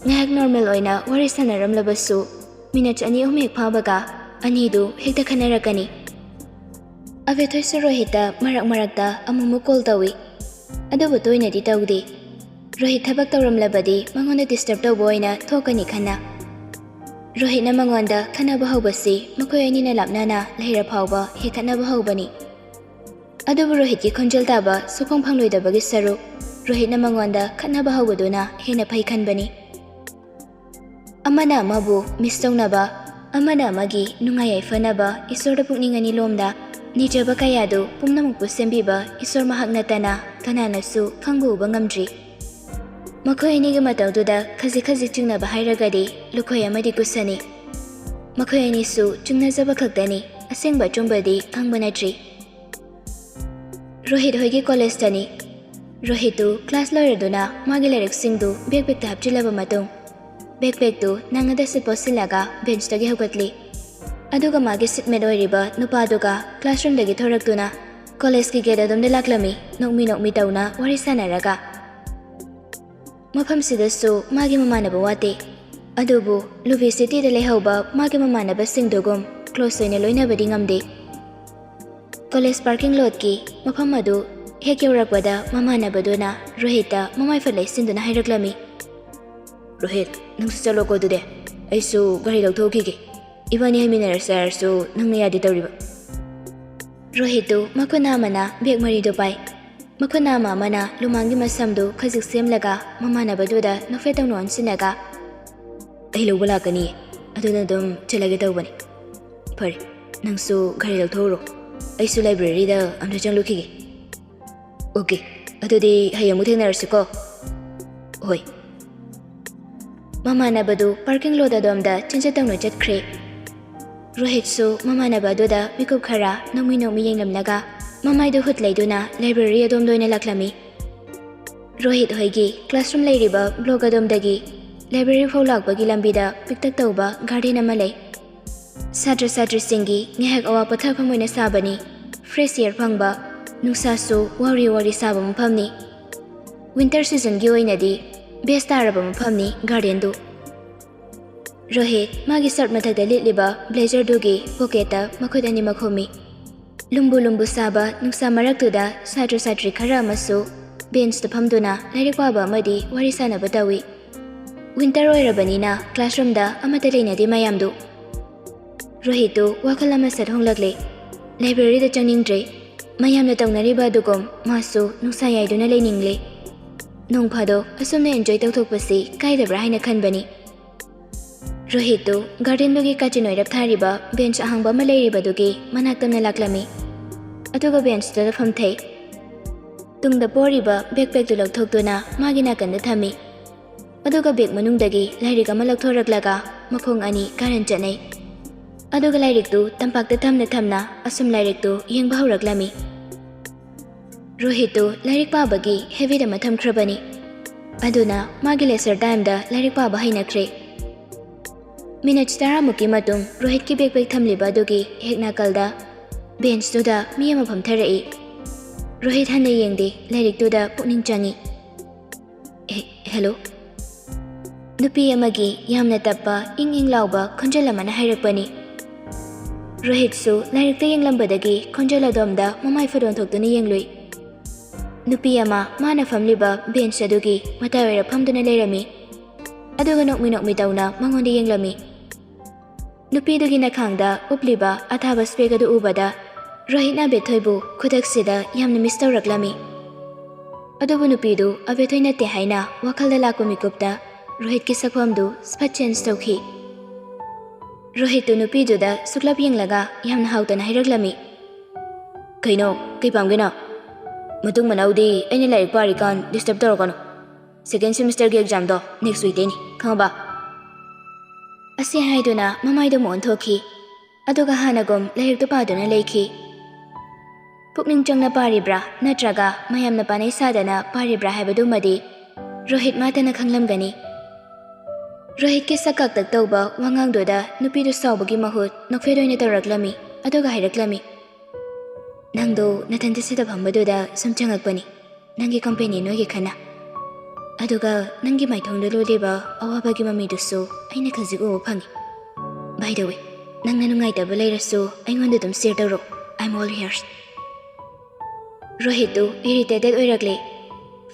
ꯉꯥꯏꯍꯥꯛ ꯅꯣꯔꯃꯦꯜ ꯑꯣꯏꯅ ꯋꯥꯔꯤ ꯁꯥꯟꯅꯔꯝꯂꯕꯁꯨ ꯃꯤꯅꯠ ꯑꯅꯤ ꯑꯍꯨꯝ ꯍꯦꯛ ꯐꯥꯕꯒ ꯑꯅꯤꯗꯨ ꯍꯦꯛꯇ ꯈꯟꯅꯔꯛꯀꯅꯤ꯫ ꯑꯕꯦꯊꯣꯏꯁꯨ ꯔꯣꯍꯤꯠꯇ ꯃꯔꯛ ꯃꯔꯛꯇ ꯑꯃꯨꯛꯃꯨꯛ ꯀꯣꯜ ꯇꯧꯏ꯫ ꯑꯗꯨꯕꯨ ꯇꯣꯏꯅꯗꯤ ꯇꯧꯗꯦ꯫ ꯔꯣꯍꯤꯠ ꯊꯕꯛ ꯇꯧꯔꯝꯂꯕꯗꯤ ꯃꯉꯣꯟꯗ ꯗꯤꯁꯇꯔꯕ ꯇꯧꯕ ꯑꯣꯏꯅ ꯊꯣꯛꯀꯅꯤ ꯈꯟꯅ꯫ ꯔꯣꯍꯤꯠꯅ ꯃꯉꯣꯟꯗ ꯈꯟꯅꯕ ꯍꯧꯕꯁꯤ ꯃꯈꯣꯏ ꯑꯅꯤꯅ ꯂꯥꯞꯅꯅ ꯂꯩꯔ ꯐꯥꯎꯕ ꯍꯦꯛ ꯈꯠꯅꯕ ꯍꯧꯕꯅꯤ꯫ ꯑꯗꯨꯕꯨ ꯔꯣꯍꯤꯠꯀꯤ ꯈꯣꯟꯖꯦꯜ ꯇꯥꯕ ꯁꯨꯐꯪ ꯐꯪꯂꯣꯏꯗꯕꯒꯤ ꯁꯔꯨꯛ ꯔꯣꯍꯤꯠꯅ ꯃꯉꯣꯟꯗ ꯈꯠꯅꯕ ꯍꯧꯕꯗꯨꯅ ꯍꯦꯟꯅ ꯐꯩ ꯈꯟꯕꯅꯤ꯫ ꯑꯃꯅ ꯑꯃꯕꯨ ꯃꯤꯁ ꯇꯧꯅꯕ, ꯑꯃꯅ ꯑꯃꯒꯤ ꯅꯨꯡꯉꯥꯏ ꯌꯥꯏꯐꯅꯕ ꯏꯁꯣꯔꯗ ꯄꯨꯛꯅꯤꯡ ꯑꯅꯤ ꯂꯣꯝꯗ ꯅꯤꯖꯕ ꯀꯌꯥꯗꯨ ꯄꯨꯝꯅꯃꯛꯄꯨ ꯁꯦꯝꯕꯤꯕ ꯏꯁꯣꯔ ꯃꯍꯥꯛ ꯅꯠꯇꯅ ꯀꯅꯥꯅꯁꯨ ꯈꯪꯕ ꯎꯕ ꯉꯝꯗ꯭ꯔꯤ꯫ ꯃꯈꯣꯏ ꯑꯅꯤꯒꯤ ꯃꯇꯧꯗꯨꯗ ꯈꯖꯤꯛ ꯈꯖꯤꯛ ꯆꯤꯡꯅꯕ ꯍꯥꯏꯔꯒꯗꯤ ꯂꯨꯈꯣꯏ ꯑꯃꯗꯤ ꯀꯨꯁꯅꯤ꯫ ꯃꯈꯣꯏ ꯑꯅꯤꯁꯨ ꯆꯤꯡꯅꯖꯕ ꯈꯛꯇꯅꯤ, ꯑꯁꯦꯡꯕ ꯑꯆꯨꯝꯕꯗꯤ ꯈꯪꯕ ꯅꯠꯇ꯭ꯔꯤ꯫ ꯔꯣꯍꯤꯠ ꯍꯣꯏꯒꯤ ꯀꯣꯂꯦꯖꯇꯅꯤ꯫ ꯔꯣꯍꯤꯠꯇꯨ ꯀ꯭ꯂꯥꯁ ꯂꯣꯏꯔꯗꯨꯅ ꯃꯥꯒꯤ ꯂꯥꯏꯔꯤꯛꯁꯤꯡꯗꯨ ꯕꯦꯛ ꯄꯦꯛꯇ ꯍꯥꯞꯆꯤꯜꯂꯕ ꯃꯇꯨꯡ, ꯕꯦꯛ ꯄꯦꯛꯇꯨ ꯅꯪꯒꯗ ꯁꯤꯠ ꯄꯣꯠꯁꯤꯜꯂꯒ ꯕꯦꯟꯁꯇꯒꯤ ꯍꯧꯒꯠꯂꯤ꯫ ꯑꯗꯨꯒ ꯃꯥꯒꯤ ꯁꯤꯠꯃꯦꯠ ꯑꯣꯏꯔꯤꯕ ꯅꯨꯄꯥꯗꯨꯒ ꯀ꯭ꯂꯥꯁꯔꯨꯝꯗꯒꯤ ꯊꯣꯔꯛꯇꯨꯅ ꯀꯣꯂꯦꯖꯀꯤ ꯒꯦꯠ ꯑꯗꯣꯝꯗ ꯂꯥꯛꯂꯝꯃꯤ, ꯅꯣꯛꯃꯤ ꯅꯣꯛꯃꯤ ꯇꯧꯅ ꯋꯥꯔꯤ ꯁꯥꯟꯅꯔꯒ꯫ ꯃꯐꯝꯁꯤꯗꯁꯨ ꯃꯥꯒꯤ ꯃꯃꯥꯟꯅꯕ ꯋꯥꯠꯇꯦ꯫ ꯑꯗꯨꯕꯨ ꯂꯨꯕꯤ ꯁꯤꯇꯤꯗ ꯂꯩꯍꯧꯕ ꯃꯥꯒꯤ ꯃꯃꯥꯟꯅꯕꯁꯤꯡꯗꯨꯒꯨꯝ ꯀ꯭ꯂꯣꯁ ꯑꯣꯏꯅ ꯂꯣꯏꯅꯕꯗꯤ ꯉꯝꯗꯦ꯫ ꯀꯣꯂꯦꯖ ꯄꯥꯔꯀꯤꯡ ꯂꯣꯠꯀꯤ ꯃꯐꯝ ꯑꯗꯨ ꯍꯦꯛ ꯌꯧꯔꯛꯄꯗ ꯃꯃꯥꯟꯅꯕꯗꯨꯅ ꯔꯣꯍꯤꯠꯇ ꯃꯃꯥꯏ ꯐꯠ ꯂꯩꯁꯤꯟꯗꯨꯅ ꯍꯥꯏꯔꯛꯂꯝꯃꯤ꯫ "ꯔꯣꯍꯤꯠ, ꯅꯪꯁꯨ ꯆꯠꯂꯣꯀꯣ ꯑꯗꯨꯗꯤ꯫ ꯑꯩꯁꯨ ꯒꯥꯔꯤ ꯂꯧꯊꯣꯛꯈꯤꯒꯦ꯫ ꯏꯕꯥꯅꯤ ꯍꯥꯏꯃꯤꯟꯅꯔꯁꯦ ꯍꯥꯏꯔꯁꯨ ꯅꯪꯅ ꯌꯥꯗꯦ ꯇꯧꯔꯤꯕ꯫" ꯔꯣꯍꯤꯠꯇꯨ ꯃꯈꯨꯠ ꯑꯃꯅ ꯕꯦꯛ ꯃꯔꯤꯗꯨ ꯄꯥꯏ꯫ ꯃꯈꯨꯠ ꯅꯥꯝꯃ ꯑꯃꯅ ꯂꯨꯃꯥꯡꯒꯤ ꯃꯁꯝꯗꯨ ꯈꯖꯤꯛ ꯁꯦꯝꯂꯒ ꯃꯃꯥꯟꯅꯕꯗꯨꯗ ꯅꯣꯛꯐꯦꯠ ꯇꯧꯅ ꯑꯣꯟꯁꯤꯜꯂꯒ, "ꯑꯩ ꯂꯧꯕ ꯂꯥꯛꯀꯅꯤ, ꯑꯗꯨꯅ ꯑꯗꯨꯝ ꯆꯠꯂꯒꯦ ꯇꯧꯕꯅꯤ꯫ ꯐꯔꯦ, ꯅꯪꯁꯨ ꯒꯥꯔꯤ ꯂꯧꯊꯣꯛꯎꯔꯣ, ꯑꯩꯁꯨ ꯂꯥꯏꯕ꯭ꯔꯦꯔꯤꯗ ꯑꯝꯇ ꯆꯪꯂꯨꯈꯤꯒꯦ꯫" "ꯑꯣꯀꯦ, ꯑꯗꯨꯗꯤ ꯍꯌꯦꯡ ꯑꯃꯨꯛ ꯊꯦꯡꯅꯔꯁꯤꯀꯣ꯫" "ꯍꯣꯏ꯫" ꯃꯃꯥꯟꯅꯕꯗꯨ ꯄꯥꯔꯀꯤꯡ ꯂꯣꯠ ꯑꯗꯣꯝꯗ ꯆꯦꯟꯖꯠ ꯇꯧꯅ ꯆꯠꯈ꯭ꯔꯦ꯫ ꯔꯣꯍꯤꯠꯁꯨ ꯃꯃꯥꯟꯅꯕ ꯑꯗꯨꯗ ꯃꯤꯀꯨꯞ ꯈꯔ ꯅꯣꯛꯃꯤ ꯅꯣꯛꯃꯤ ꯌꯦꯡꯂꯝꯂꯒ ꯃꯃꯥꯏꯗꯨ ꯍꯨꯠ ꯂꯩꯗꯨꯅ ꯂꯥꯏꯕ꯭ꯔꯦꯔꯤ ꯑꯗꯣꯝꯗ ꯑꯣꯏꯅ ꯂꯥꯛꯂꯝꯃꯤ꯫ ꯔꯣꯍꯤꯠ ꯍꯣꯏꯒꯤ ꯀ꯭ꯂꯥꯁꯔꯨꯝ ꯂꯩꯔꯤꯕ ꯕ꯭ꯂꯣꯛ ꯑꯗꯣꯝꯗꯒꯤ ꯂꯥꯏꯕ꯭ꯔꯦꯔꯤ ꯐꯥꯎ ꯂꯥꯛꯄꯒꯤ ꯂꯝꯕꯤꯗ ꯄꯤꯛꯇꯛ ꯇꯧꯕ ꯒꯥꯔꯗꯦꯟ ꯑꯃ ꯂꯩ꯫ ꯁꯥꯇ꯭ꯔ ꯁꯥꯇ꯭ꯔꯤꯁꯤꯡꯒꯤ ꯉꯥꯏꯍꯥꯛ ꯑꯋꯥ ꯄꯣꯊꯥꯐꯝ ꯑꯣꯏꯅ ꯁꯥꯕꯅꯤ꯫ ꯐ꯭ꯔꯦꯁ ꯑꯦꯌꯔ ꯐꯪꯕ, ꯅꯨꯡꯁꯥꯁꯨ ꯋꯥꯎꯔꯤ ꯋꯥꯎꯔꯤ ꯁꯥꯕ ꯃꯐꯝꯅꯤ꯫ ꯋꯤꯟꯇꯔ ꯁꯤꯖꯟꯒꯤ ꯑꯣꯏꯅꯗꯤ ꯕꯦꯁ ꯇꯥꯔꯕ ꯃꯐꯝꯅꯤ ꯒꯥꯔꯗꯦꯟꯗꯨ꯫ ꯔꯣꯍꯤꯠ ꯃꯥꯒꯤ ꯁꯔꯠ ꯃꯊꯛꯇ ꯂꯤꯠꯂꯤꯕ ꯕ꯭ꯂꯦꯖꯔꯗꯨꯒꯤ ꯄꯣꯀꯦꯠꯇ ꯃꯈꯨꯠ ꯑꯅꯤꯃꯛ ꯈꯨꯝꯃꯤ꯫ ꯂꯨꯝꯕꯨ ꯂꯨꯝꯕꯨ ꯁꯥꯕ ꯅꯨꯡꯁꯥ ꯃꯔꯛꯇꯨꯗ ꯁꯥꯇ꯭ꯔ ꯁꯥꯇ꯭ꯔꯤ ꯈꯔ ꯑꯃꯁꯨ ꯕꯦꯟꯆꯇ ꯐꯝꯗꯨꯅ ꯂꯥꯏꯔꯤꯛ ꯄꯥꯕ ꯑꯃꯗꯤ ꯋꯥꯔꯤ ꯁꯥꯟꯅꯕ ꯇꯧꯏ꯫ ꯋꯤꯟꯇꯔ ꯑꯣꯏꯔꯕꯅꯤꯅ ꯀ꯭ꯂꯥꯁꯔꯨꯝꯗ ꯑꯃꯠꯇ ꯂꯩꯅꯗꯦ ꯃꯌꯥꯝꯗꯨ꯫ ꯔꯣꯍꯤꯠꯇꯨ ꯋꯥꯈꯜ ꯑꯃ ꯁꯠ ꯍꯣꯡꯂꯛꯂꯦ꯫ ꯂꯥꯏꯕ꯭ꯔꯦꯔꯤꯗ ꯆꯪꯅꯤꯡꯗ꯭ꯔꯦ꯫ ꯃꯌꯥꯝꯅ ꯇꯧꯅꯔꯤꯕ ꯑꯗꯨꯒꯨꯝ ꯃꯥꯁꯨ ꯅꯨꯡꯁꯥ ꯌꯥꯏꯗꯨꯅ ꯂꯩꯅꯤꯡꯂꯦ꯫ ꯅꯣꯡ ꯐꯥꯗꯣꯛ ꯑꯁꯨꯝꯅ ꯑꯦꯟꯖꯣꯏ ꯇꯧꯊꯣꯛꯄꯁꯤ ꯀꯥꯏꯗꯕ꯭ꯔꯥ ꯍꯥꯏꯅ ꯈꯟꯕꯅꯤ꯫ ꯔꯣꯍꯤꯠꯇꯨ ꯒꯥꯔꯗꯦꯟꯗꯨꯒꯤ ꯀꯥꯆꯤꯟ ꯑꯣꯏꯔꯞ ꯊꯥꯔꯤꯕ ꯕꯦꯟꯆ ꯑꯍꯥꯡꯕ ꯑꯃ ꯂꯩꯔꯤꯕꯗꯨꯒꯤ ꯃꯅꯥꯛ ꯇꯝꯅ ꯂꯥꯛꯂꯝꯃꯤ꯫ ꯑꯗꯨꯒ ꯕꯦꯟꯆꯇꯨꯗ ꯐꯝꯊꯩ꯫ ꯇꯨꯡꯗ ꯄꯣꯔꯤꯕ ꯕꯦꯛꯄꯦꯛꯇꯨ ꯂꯧꯊꯣꯛꯇꯨꯅ ꯃꯥꯒꯤ ꯅꯥꯀꯟꯗ ꯊꯝꯃꯤ꯫ ꯑꯗꯨꯒ ꯕꯦꯛ ꯃꯅꯨꯡꯗꯒꯤ ꯂꯥꯏꯔꯤꯛ ꯑꯃ ꯂꯧꯊꯣꯔꯛꯂꯒ ꯃꯈꯣꯡ ꯑꯅꯤ ꯀꯥꯔꯟ ꯆꯠꯅꯩ꯫ ꯑꯗꯨꯒ ꯂꯥꯏꯔꯤꯛꯇꯨ ꯇꯝꯄꯥꯛꯇ ꯊꯝꯅ ꯊꯝꯅ ꯑꯁꯨꯝ ꯂꯥꯏꯔꯤꯛꯇꯨ ꯌꯦꯡꯕ ꯍꯧꯔꯛꯂꯝꯃꯤ꯫ ꯔꯣꯍꯤꯠꯇꯨ ꯂꯥꯏꯔꯤꯛ ꯄꯥꯕꯒꯤ ꯍꯦꯕꯤꯠ ꯑꯃ ꯊꯝꯈ꯭ꯔꯕꯅꯤ꯫ ꯑꯗꯨꯅ ꯃꯥꯒꯤ ꯂꯦꯖꯔ ꯇꯥꯏꯝꯗ ꯂꯥꯏꯔꯤꯛ ꯄꯥꯕ ꯍꯩꯅꯈ꯭ꯔꯦ꯫ ꯃꯤꯅꯠꯁ ꯇꯔꯥꯃꯨꯛꯀꯤ ꯃꯇꯨꯡ ꯔꯣꯍꯤꯠꯀꯤ ꯕꯦꯛꯄꯦꯛ ꯊꯝꯂꯤꯕ ꯑꯗꯨꯒꯤ ꯍꯦꯛ ꯅꯥꯀꯜꯗ ꯕꯦꯟꯆꯇꯨꯗ ꯃꯤ ꯑꯃ ꯐꯝꯊꯔꯛꯏ꯫ ꯔꯣꯍꯤꯠ ꯍꯟꯅ ꯌꯦꯡꯗꯦ, ꯂꯥꯏꯔꯤꯛꯇꯨꯗ ꯄꯨꯛꯅꯤꯡ ꯆꯪꯏ꯫ "ꯍꯦ-, ꯍꯦꯂꯣ?" ꯅꯨꯄꯤ ꯑꯃꯒꯤ ꯌꯥꯝꯅ ꯇꯞꯄ, ꯏꯪ ꯏꯪ ꯂꯥꯎꯕ ꯈꯣꯟꯖꯦꯜ ꯑꯃꯅ ꯍꯥꯏꯔꯛꯄꯅꯤ꯫ ꯔꯣꯍꯤꯠꯁꯨ ꯂꯥꯏꯔꯤꯛꯇ ꯌꯦꯡꯂꯝꯕꯗꯒꯤ ꯈꯣꯟꯖꯦꯜ ꯑꯗꯣꯝꯗ ꯃꯃꯥꯏ ꯐꯠ ꯑꯣꯟꯊꯣꯛꯇꯨꯅ ꯌꯦꯡꯂꯨꯏ꯫ ꯅꯨꯄꯤ ꯑꯃ ꯃꯥꯅ ꯐꯝꯂꯤꯕ ꯕꯦꯟꯆ ꯑꯗꯨꯒꯤ ꯃꯇꯥꯏ ꯑꯣꯏꯔꯞ ꯐꯝꯗꯨꯅ ꯂꯩꯔꯝꯃꯤ꯫ ꯑꯗꯨꯒ ꯅꯣꯛꯃꯤ ꯅꯣꯛꯃꯤ ꯇꯧꯅ ꯃꯉꯣꯟꯗ ꯌꯦꯡꯂꯝꯃꯤ꯫ ꯅꯨꯄꯤꯗꯨꯒꯤ ꯅꯈꯥꯡꯗ ꯎꯞꯂꯤꯕ ꯑꯊꯥꯕ ꯁ꯭ꯄꯦꯛ ꯑꯗꯨ ꯎꯕꯗ ꯔꯣꯍꯤꯠꯅ ꯑꯕꯦꯊꯣꯏꯕꯨ ꯈꯨꯗꯛꯁꯤꯗ ꯌꯥꯝꯅ ꯃꯤꯁ ꯇꯧꯔꯛꯂꯝꯃꯤ꯫ ꯑꯗꯨꯕꯨ ꯅꯨꯄꯤꯗꯨ ꯑꯕꯦꯊꯣꯏ ꯅꯠꯇꯦ ꯍꯥꯏꯅ ꯋꯥꯈꯜꯗ ꯂꯥꯛꯄ ꯃꯤꯀꯨꯞꯇ ꯔꯣꯍꯤꯠꯀꯤ ꯁꯛꯐꯝꯗꯨ ꯁ꯭ꯐꯠ ꯆꯦꯟꯖ ꯇꯧꯈꯤ꯫ ꯔꯣꯍꯤꯠꯇꯨ ꯅꯨꯄꯤꯗꯨꯗ ꯁꯨꯛꯂꯞ ꯌꯦꯡꯂꯒ ꯌꯥꯝꯅ ꯍꯥꯎꯇꯅ ꯍꯥꯏꯔꯛꯂꯝꯃꯤ, "ꯀꯩꯅꯣ? ꯀꯩ ꯄꯥꯝꯒꯦ ꯅꯪ? ꯃꯇꯨꯡ ꯃꯅꯥꯎꯗꯤ ꯑꯩꯅ ꯂꯥꯏꯔꯤꯛ ꯄꯥꯔꯤꯀꯥꯟ ꯗꯤꯁꯇꯔꯕ ꯇꯧꯔꯛꯀꯅꯨ꯫ ꯁꯦꯀꯦꯟ ꯁꯦꯃꯤꯁꯇꯔꯒꯤ ꯑꯦꯛꯖꯥꯝꯗꯣ ꯅꯦꯛꯁ ꯋꯤꯛꯇꯩꯅꯤ, ꯈꯪꯉꯕ?" ꯑꯁꯤ ꯍꯥꯏꯗꯨꯅ ꯃꯃꯥꯏꯗꯨ ꯑꯃꯨꯛ ꯑꯣꯟꯊꯣꯛꯈꯤ꯫ ꯑꯗꯨꯒ ꯍꯥꯟꯅꯒꯨꯝ ꯂꯥꯏꯔꯤꯛꯇꯨ ꯄꯥꯗꯨꯅ ꯂꯩꯈꯤ꯫ ꯄꯨꯛꯅꯤꯡ ꯆꯪꯅ ꯄꯥꯔꯤꯕ꯭ꯔꯥ ꯅꯠꯇ꯭ꯔꯒ ꯃꯌꯥꯝꯅ ꯄꯥꯅꯩ ꯁꯥꯗꯅ ꯄꯥꯔꯤꯕ꯭ꯔꯥ ꯍꯥꯏꯕꯗꯨꯃꯗꯤ ꯔꯣꯍꯤꯠ ꯃꯥꯇꯅ ꯈꯪꯂꯝꯒꯅꯤ꯫ ꯔꯣꯍꯤꯠꯀꯤ ꯁꯛ ꯀꯥꯛꯇꯛ ꯇꯧꯕ ꯋꯥꯉꯥꯡꯗꯨꯗ ꯅꯨꯄꯤꯗꯨ ꯁꯥꯎꯕꯒꯤ ꯃꯍꯨꯠ ꯅꯣꯛꯐꯦꯠ ꯑꯣꯏꯅ ꯇꯧꯔꯛꯂꯝꯃꯤ, ꯑꯗꯨꯒ ꯍꯥꯏꯔꯛꯂꯝꯃꯤ, "ꯅꯪꯗꯣ ꯅꯊꯟꯇ ꯁꯤꯗ ꯐꯝꯕꯗꯨꯗ ꯁꯨꯝ ꯆꯪꯉꯛꯄꯅꯤ, ꯅꯪꯒꯤ ꯀꯝꯄꯦꯅꯤ ꯅꯣꯏꯒꯤ ꯈꯟꯅ꯫ ꯑꯗꯨꯒ ꯅꯪꯒꯤ ꯃꯥꯏꯊꯣꯡꯗ ꯂꯣꯜꯂꯤꯕ ꯑꯋꯥꯕꯒꯤ ꯃꯃꯤꯗꯨꯁꯨ ꯑꯩꯅ ꯈꯖꯤꯛ ꯎꯕ ꯐꯪꯉꯤ꯫ By the way, ꯅꯪꯅ ꯅꯨꯡꯉꯥꯏꯇꯕ ꯂꯩꯔꯁꯨ ꯑꯩꯉꯣꯟꯗ ꯑꯗꯨꯝ ꯁꯤꯌꯔ ꯇꯧꯔꯣ, I'm all ears." ꯔꯣꯍꯤꯠꯇꯨ ꯏꯔꯤꯇꯦꯇꯦꯠ ꯑꯣꯏꯔꯛꯂꯦ꯫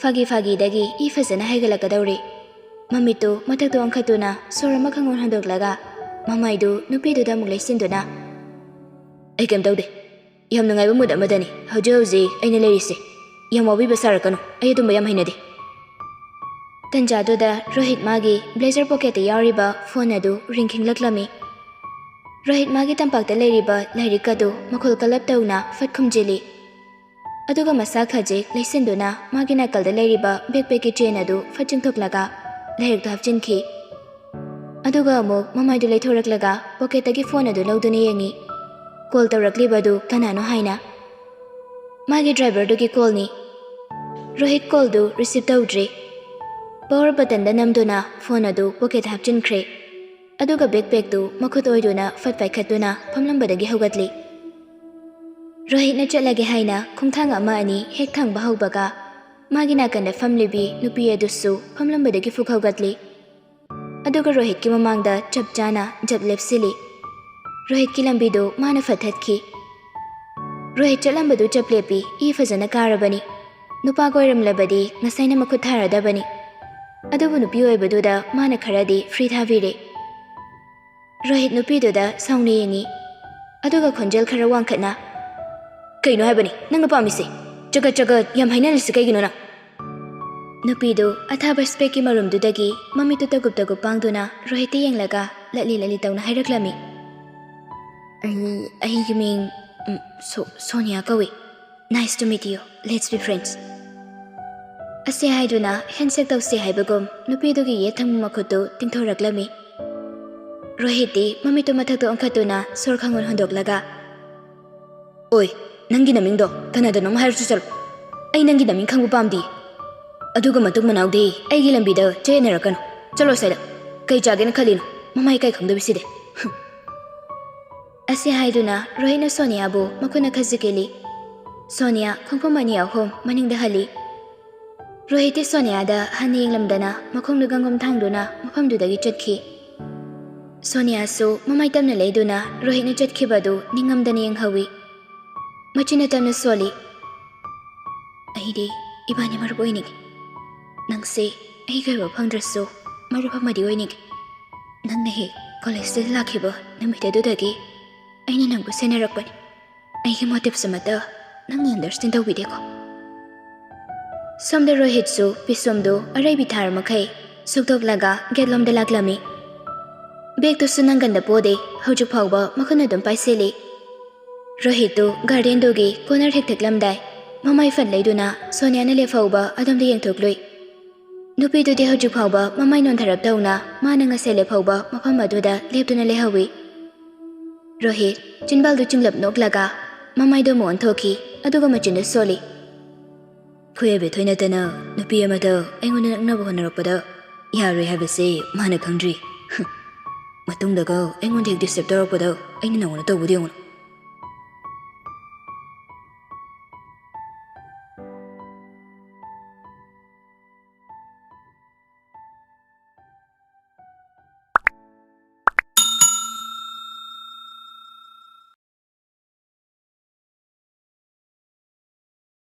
ꯐꯥꯒꯤ ꯐꯥꯒꯤꯗꯒꯤ ꯏ ꯐꯖꯅ ꯍꯩꯒꯠꯂꯛꯀꯗꯧꯔꯦ꯫ ꯃꯃꯤꯠꯇꯨ ꯃꯊꯛꯇ ꯑꯣꯟꯈꯠꯇꯨꯅ ꯁꯣꯔ ꯑꯃ ꯈꯪꯍꯣꯟ ꯍꯣꯟꯗꯣꯛꯂꯒ ꯃꯃꯥꯏꯗꯨ ꯅꯨꯄꯤꯗꯨꯗ ꯑꯃꯨꯛ ꯂꯩꯁꯤꯟꯗꯨꯅ, "ꯑꯩ ꯀꯩꯝ ꯇꯧꯗꯦ꯫ ꯌꯥꯝ ꯅꯨꯡꯉꯥꯏꯕ ꯃꯨꯗ ꯑꯃꯗꯅꯤ ꯍꯧꯖꯤꯛ ꯍꯧꯖꯤꯛ ꯑꯩꯅ ꯂꯩꯔꯤꯁꯦ꯫ ꯌꯥꯝ ꯋꯥꯕꯤꯕ ꯁꯥꯔꯛꯀꯅꯨ, ꯑꯩ ꯑꯗꯨꯝꯕ ꯌꯥꯝ ꯍꯩꯅꯗꯦ꯫" ꯇꯟꯖꯥꯗꯨꯗ ꯔꯣꯍꯤꯠ ꯃꯥꯒꯤ ꯕ꯭ꯂꯦꯖꯔ ꯄꯣꯀꯦꯠꯇ ꯌꯥꯎꯔꯤꯕ ꯐꯣꯟ ꯑꯗꯨ ꯔꯤꯡ ꯈꯤꯡꯂꯛꯂꯝꯃꯤ꯫ ꯔꯣꯍꯤꯠ ꯃꯥꯒꯤ ꯇꯝꯄꯥꯛꯇ ꯂꯩꯔꯤꯕ ꯂꯥꯏꯔꯤꯛ ꯑꯗꯨ ꯃꯈꯨꯜ ꯀꯜꯂꯞ ꯇꯧꯅ ꯐꯠ ꯈꯨꯝꯖꯤꯜꯂꯤ꯫ ꯑꯗꯨꯒ ꯃꯁꯥ ꯈꯖꯤꯛ ꯂꯩꯁꯤꯟꯗꯨꯅ ꯃꯥꯒꯤ ꯅꯥꯀꯜꯗ ꯂꯩꯔꯤꯕ ꯕꯦꯛꯄꯦꯛꯀꯤ ꯆꯦꯟ ꯑꯗꯨ ꯐꯠ ꯆꯤꯡꯊꯣꯛꯂꯒ ꯂꯥꯏꯔꯤꯛꯇꯨ ꯍꯥꯞꯆꯤꯟꯈꯤ꯫ ꯑꯗꯨꯒ ꯑꯃꯨꯛ ꯃꯃꯥꯏꯗꯨ ꯂꯩꯊꯣꯔꯛꯂꯒ ꯄꯣꯀꯦꯠꯇꯒꯤ ꯐꯣꯟ ꯑꯗꯨ ꯂꯧꯗꯨꯅ ꯌꯦꯡꯉꯤ꯫ ꯀꯣꯜ ꯇꯧꯔꯛꯂꯤꯕ ꯑꯗꯨ ꯀꯅꯥꯅꯣ ꯍꯥꯏꯅ꯫ ꯃꯥꯒꯤ ꯗ꯭ꯔꯥꯏꯚꯔꯗꯨꯒꯤ ꯀꯣꯜꯅꯤ꯫ ꯔꯣꯍꯤꯠ ꯀꯣꯜꯗꯨ ꯔꯤꯁꯤꯞ ꯇꯧꯗ꯭ꯔꯤ꯫ ꯄꯋꯥꯔ ꯕꯇꯟꯗ ꯅꯝꯗꯨꯅ ꯐꯣꯟ ꯑꯗꯨ ꯄꯣꯀꯦꯠ ꯍꯥꯞꯆꯤꯟꯈ꯭ꯔꯦ꯫ ꯑꯗꯨꯒ ꯕꯦꯛꯄꯦꯛꯇꯨ ꯃꯈꯨꯠ ꯑꯣꯏꯗꯨꯅ ꯐꯠ ꯄꯥꯏꯈꯠꯇꯨꯅ ꯐꯝꯂꯝꯕꯗꯒꯤ ꯍꯧꯒꯠꯂꯤ꯫ ꯔꯣꯍꯤꯠꯅ ꯆꯠꯂꯒꯦ ꯍꯥꯏꯅ ꯈꯣꯡꯊꯥꯡ ꯑꯃ ꯑꯅꯤ ꯍꯦꯛ ꯊꯥꯡꯕ ꯍꯧꯕꯒ ꯃꯥꯒꯤ ꯅꯥꯀꯟꯗ ꯐꯝꯂꯤꯕꯤ ꯅꯨꯄꯤ ꯑꯗꯨꯁꯨ ꯐꯝꯂꯝꯕꯗꯒꯤ ꯐꯨꯛ ꯍꯧꯒꯠꯂꯤ꯫ ꯑꯗꯨꯒ ꯔꯣꯍꯤꯠꯀꯤ ꯃꯃꯥꯡꯗ ꯆꯞ ꯆꯥꯅ ꯖꯞ ꯂꯦꯞꯁꯤꯜꯂꯤ꯫ ꯔꯣꯍꯤꯠꯀꯤ ꯂꯝꯕꯤꯗꯨ ꯃꯥꯅ ꯐꯠꯊꯠꯈꯤ꯫ ꯔꯣꯍꯤꯠ ꯆꯠꯂꯝꯕꯗꯨ ꯆꯞ ꯂꯦꯞꯄꯤ, ꯏ ꯐꯖꯅ ꯀꯥꯔꯕꯅꯤ꯫ ꯅꯨꯄꯥꯒ ꯑꯣꯏꯔꯝꯂꯕꯗꯤ ꯉꯁꯥꯏꯅ ꯃꯈꯨꯠ ꯊꯥꯔꯗꯕꯅꯤ꯫ ꯑꯗꯨꯕꯨ ꯅꯨꯄꯤ ꯑꯣꯏꯕꯗꯨꯗ ꯃꯥꯅ ꯈꯔꯗꯤ ꯐ꯭ꯔꯤ ꯊꯥꯕꯤꯔꯦ꯫ ꯔꯣꯍꯤꯠ ꯅꯨꯄꯤꯗꯨꯗ ꯁꯥꯎꯅ ꯌꯦꯡꯉꯤ꯫ ꯑꯗꯨꯒ ꯈꯣꯟꯖꯦꯜ ꯈꯔ ꯋꯥꯡꯈꯠꯅ, "ꯀꯩꯅꯣ ꯍꯥꯏꯕꯅꯤ ꯅꯪꯅ ꯄꯥꯝꯃꯤꯁꯦ? ꯆꯒꯠ ꯆꯒꯠ ꯌꯥꯝ ꯍꯥꯏꯅꯔꯤꯁꯤ ꯀꯩꯒꯤꯅꯣ ꯅꯪ?" ꯅꯨꯄꯤꯗꯨ ꯑꯊꯥꯕ ꯁ꯭ꯄꯦꯛꯀꯤ ꯃꯔꯨꯝꯗꯨꯗꯒꯤ ꯃꯃꯤꯠꯇꯨ ꯇꯒꯨꯞ ꯇꯒꯨꯞ ꯄꯥꯡꯗꯨꯅ ꯔꯣꯍꯤꯠꯇ ꯌꯦꯡꯂꯒ ꯂꯠꯂꯤ ꯂꯠꯂꯤ ꯇꯧꯅ ꯍꯥꯏꯔꯛꯂꯝꯃꯤ꯫ "ꯑꯩ, ꯑꯩꯒꯤ ꯃꯤꯡ, ꯎꯝ, ꯁꯣ-, ꯁꯣꯅꯤꯌꯥ ꯀꯧꯏ꯫ Nice to meet you. Let's be friends." ꯑꯁꯤ ꯍꯥꯏꯗꯨꯅ ꯍꯦꯟꯁꯦꯛ ꯇꯧꯁꯤ ꯍꯥꯏꯕꯒꯨꯝ ꯅꯨꯄꯤꯗꯨꯒꯤ ꯌꯦꯠ ꯊꯪꯕ ꯃꯈꯨꯠꯇꯨ ꯇꯤꯡꯊꯣꯔꯛꯂꯝꯃꯤ꯫ ꯔꯣꯍꯤꯠꯇꯤ ꯃꯃꯤꯠꯇꯨ ꯃꯊꯛꯇ ꯑꯣꯟꯈꯠꯇꯨꯅ ꯁꯣꯔ ꯈꯪꯍꯣꯟ ꯍꯣꯟꯗꯣꯛꯂꯒ, "ꯑꯣꯏ, ꯅꯪꯒꯤ ꯅꯃꯤꯡꯗꯣ ꯀꯅꯥꯗꯅꯣꯝ ꯍꯥꯏꯔꯁꯨ ꯆꯠꯂꯣ꯫ ꯑꯩ ꯅꯪꯒꯤ ꯅꯃꯤꯡ ꯈꯪꯕ ꯄꯥꯝꯗꯦ꯫ ꯑꯗꯨꯒ ꯃꯇꯨꯡ ꯃꯅꯥꯎꯗꯤ ꯑꯩꯒꯤ ꯂꯝꯕꯤꯗ ꯆꯌꯦꯠꯅꯔꯛꯀꯅꯨ꯫ ꯆꯠꯂꯣ ꯁ꯭ꯋꯥꯏꯗ꯫ ꯀꯩ ꯆꯥꯒꯦꯅ ꯈꯜꯂꯤꯅꯣ? ꯃꯃꯥꯏ ꯏꯀꯥꯏ ꯈꯪꯗꯕꯤꯁꯤꯗꯤ꯫ ꯍꯨꯝ꯫ ꯑꯁꯤ ꯍꯥꯏꯗꯨꯅ ꯔꯣꯍꯤꯠꯅ ꯁꯣꯅꯤꯌꯥꯕꯨ ꯃꯈꯨꯠꯅ ꯈꯖꯤꯛ ꯏꯜꯂꯤ꯫ ꯁꯣꯅꯤꯌꯥ ꯈꯣꯡꯐꯝ ꯑꯅꯤ ꯑꯍꯨꯝ ꯃꯅꯤꯡꯗ ꯍꯜꯂꯤ꯫ ꯔꯣꯍꯤꯠꯇꯤ ꯁꯣꯅꯤꯌꯥꯗ ꯍꯟꯅ ꯌꯦꯡꯂꯝꯗꯅ ꯃꯈꯣꯡꯗ ꯒꯪꯒꯝ ꯊꯥꯡꯗꯨꯅ ꯃꯐꯝꯗꯨꯗꯒꯤ ꯆꯠꯈꯤ꯫ ꯁꯣꯅꯤꯌꯥꯁꯨ ꯃꯃꯥꯏ ꯇꯞꯅ ꯂꯩꯗꯨꯅ ꯔꯣꯍꯤꯠꯅ ꯆꯠꯈꯤꯕ ꯑꯗꯨ ꯅꯤꯡꯉꯝꯗꯅ ꯌꯦꯡꯍꯧꯏ꯫ ꯃꯆꯤꯟꯅ ꯇꯞꯅ ꯁꯣꯜꯂꯤ꯫ "ꯑꯩꯗꯤ ꯏꯕꯥꯅꯤ ꯃꯔꯨꯞ ꯑꯣꯏꯅꯤꯡꯏ꯫ ꯅꯪꯁꯦ ꯑꯩꯒꯤ ꯑꯣꯏꯕ ꯐꯪꯗ꯭ꯔꯁꯨ ꯃꯔꯨꯞ ꯑꯃꯗꯤ ꯑꯣꯏꯅꯤꯡꯏ꯫ ꯅꯪꯅ ꯍꯦꯛ ꯀꯣꯂꯦꯖꯇ ꯂꯥꯛꯈꯤꯕ ꯅꯨꯃꯤꯠ ꯑꯗꯨꯗꯒꯤ ꯑꯩꯅ ꯅꯪꯕꯨ ꯁꯦꯟꯅꯔꯛꯄꯅꯤ꯫ ꯑꯩꯒꯤ ꯃꯣꯇꯤꯞꯁ ꯑꯃꯠꯇ ꯅꯪꯅ ꯑꯟꯗꯔꯁ꯭ꯇꯦꯟ ꯇꯧꯕꯤꯗꯦꯀꯣ?" ꯁꯣꯝꯗ ꯔꯣꯍꯤꯠꯁꯨ ꯄꯤꯁꯨꯝꯗꯨ ꯑꯔꯩꯕꯤ ꯊꯥꯔ ꯃꯈꯩ ꯁꯨꯛꯇꯣꯛꯂꯒ ꯒꯦꯠꯂꯣꯝꯗ ꯂꯥꯛꯂꯝꯃꯤ꯫ ꯕꯦꯒꯇꯨꯁꯨ ꯅꯪꯒꯟꯗ ꯄꯣꯗꯦ, ꯍꯧꯖꯤꯛ ꯐꯥꯎꯕ ꯃꯈꯨꯠꯅ ꯑꯗꯨꯝ ꯄꯥꯏꯁꯤꯜꯂꯤ꯫ ꯔꯣꯍꯤꯠꯇꯨ ꯒꯥꯔꯗꯦꯟꯗꯨꯒꯤ ꯀꯣꯅꯔ ꯍꯦꯛ ꯊꯦꯛꯂꯝꯗꯥꯏ, ꯃꯃꯥꯏ ꯐꯟ ꯂꯩꯗꯨꯅ ꯁꯣꯅꯤꯌꯥꯅ ꯂꯦꯞꯍꯧꯕ ꯑꯗꯣꯝꯗ ꯌꯦꯡꯊꯣꯛꯂꯨꯏ꯫ ꯅꯨꯄꯤꯗꯨꯗꯤ ꯍꯧꯖꯤꯛ ꯐꯥꯎꯕ ꯃꯃꯥꯏ ꯅꯣꯟꯊꯔꯞ ꯇꯧꯅ ꯃꯥꯅ ꯉꯁꯥꯏ ꯂꯦꯞꯍꯧꯕ ꯃꯐꯝ ꯑꯗꯨꯗ ꯂꯦꯞꯇꯨꯅ ꯂꯩꯍꯧꯏ꯫ ꯔꯣꯍꯤꯠ ꯆꯤꯟꯕꯥꯜꯗꯨ ꯆꯤꯡꯂꯞ ꯅꯣꯛꯂꯒ ꯃꯃꯥꯏꯗꯨ ꯑꯃꯨꯛ ꯑꯣꯟꯊꯣꯛꯈꯤ, ꯑꯗꯨꯒ ꯃꯆꯤꯟꯗꯨ ꯁꯣꯜꯂꯤ꯫ "ꯈꯨꯌꯥꯏ ꯕꯦꯊꯣꯏ ꯅꯠꯇꯅ ꯅꯨꯄꯤ ꯑꯃꯗ ꯑꯩꯉꯣꯟꯗ ꯅꯛꯅꯕ ꯍꯣꯠꯅꯔꯛꯄꯗ ꯌꯥꯔꯣꯏ ꯍꯥꯏꯕꯁꯦ ꯃꯥꯅ ꯈꯪꯗ꯭ꯔꯤ꯫ ꯃꯇꯨꯡꯗꯒ ꯑꯩꯉꯣꯟꯗ ꯍꯦꯛ ꯗꯤꯁꯇꯔꯕ ꯇꯧꯔꯛꯄꯗ ꯑꯩꯅ ꯅꯉꯣꯟꯗ ꯇꯧꯕꯗꯤ ꯌꯦꯡꯉꯨꯅꯨ꯫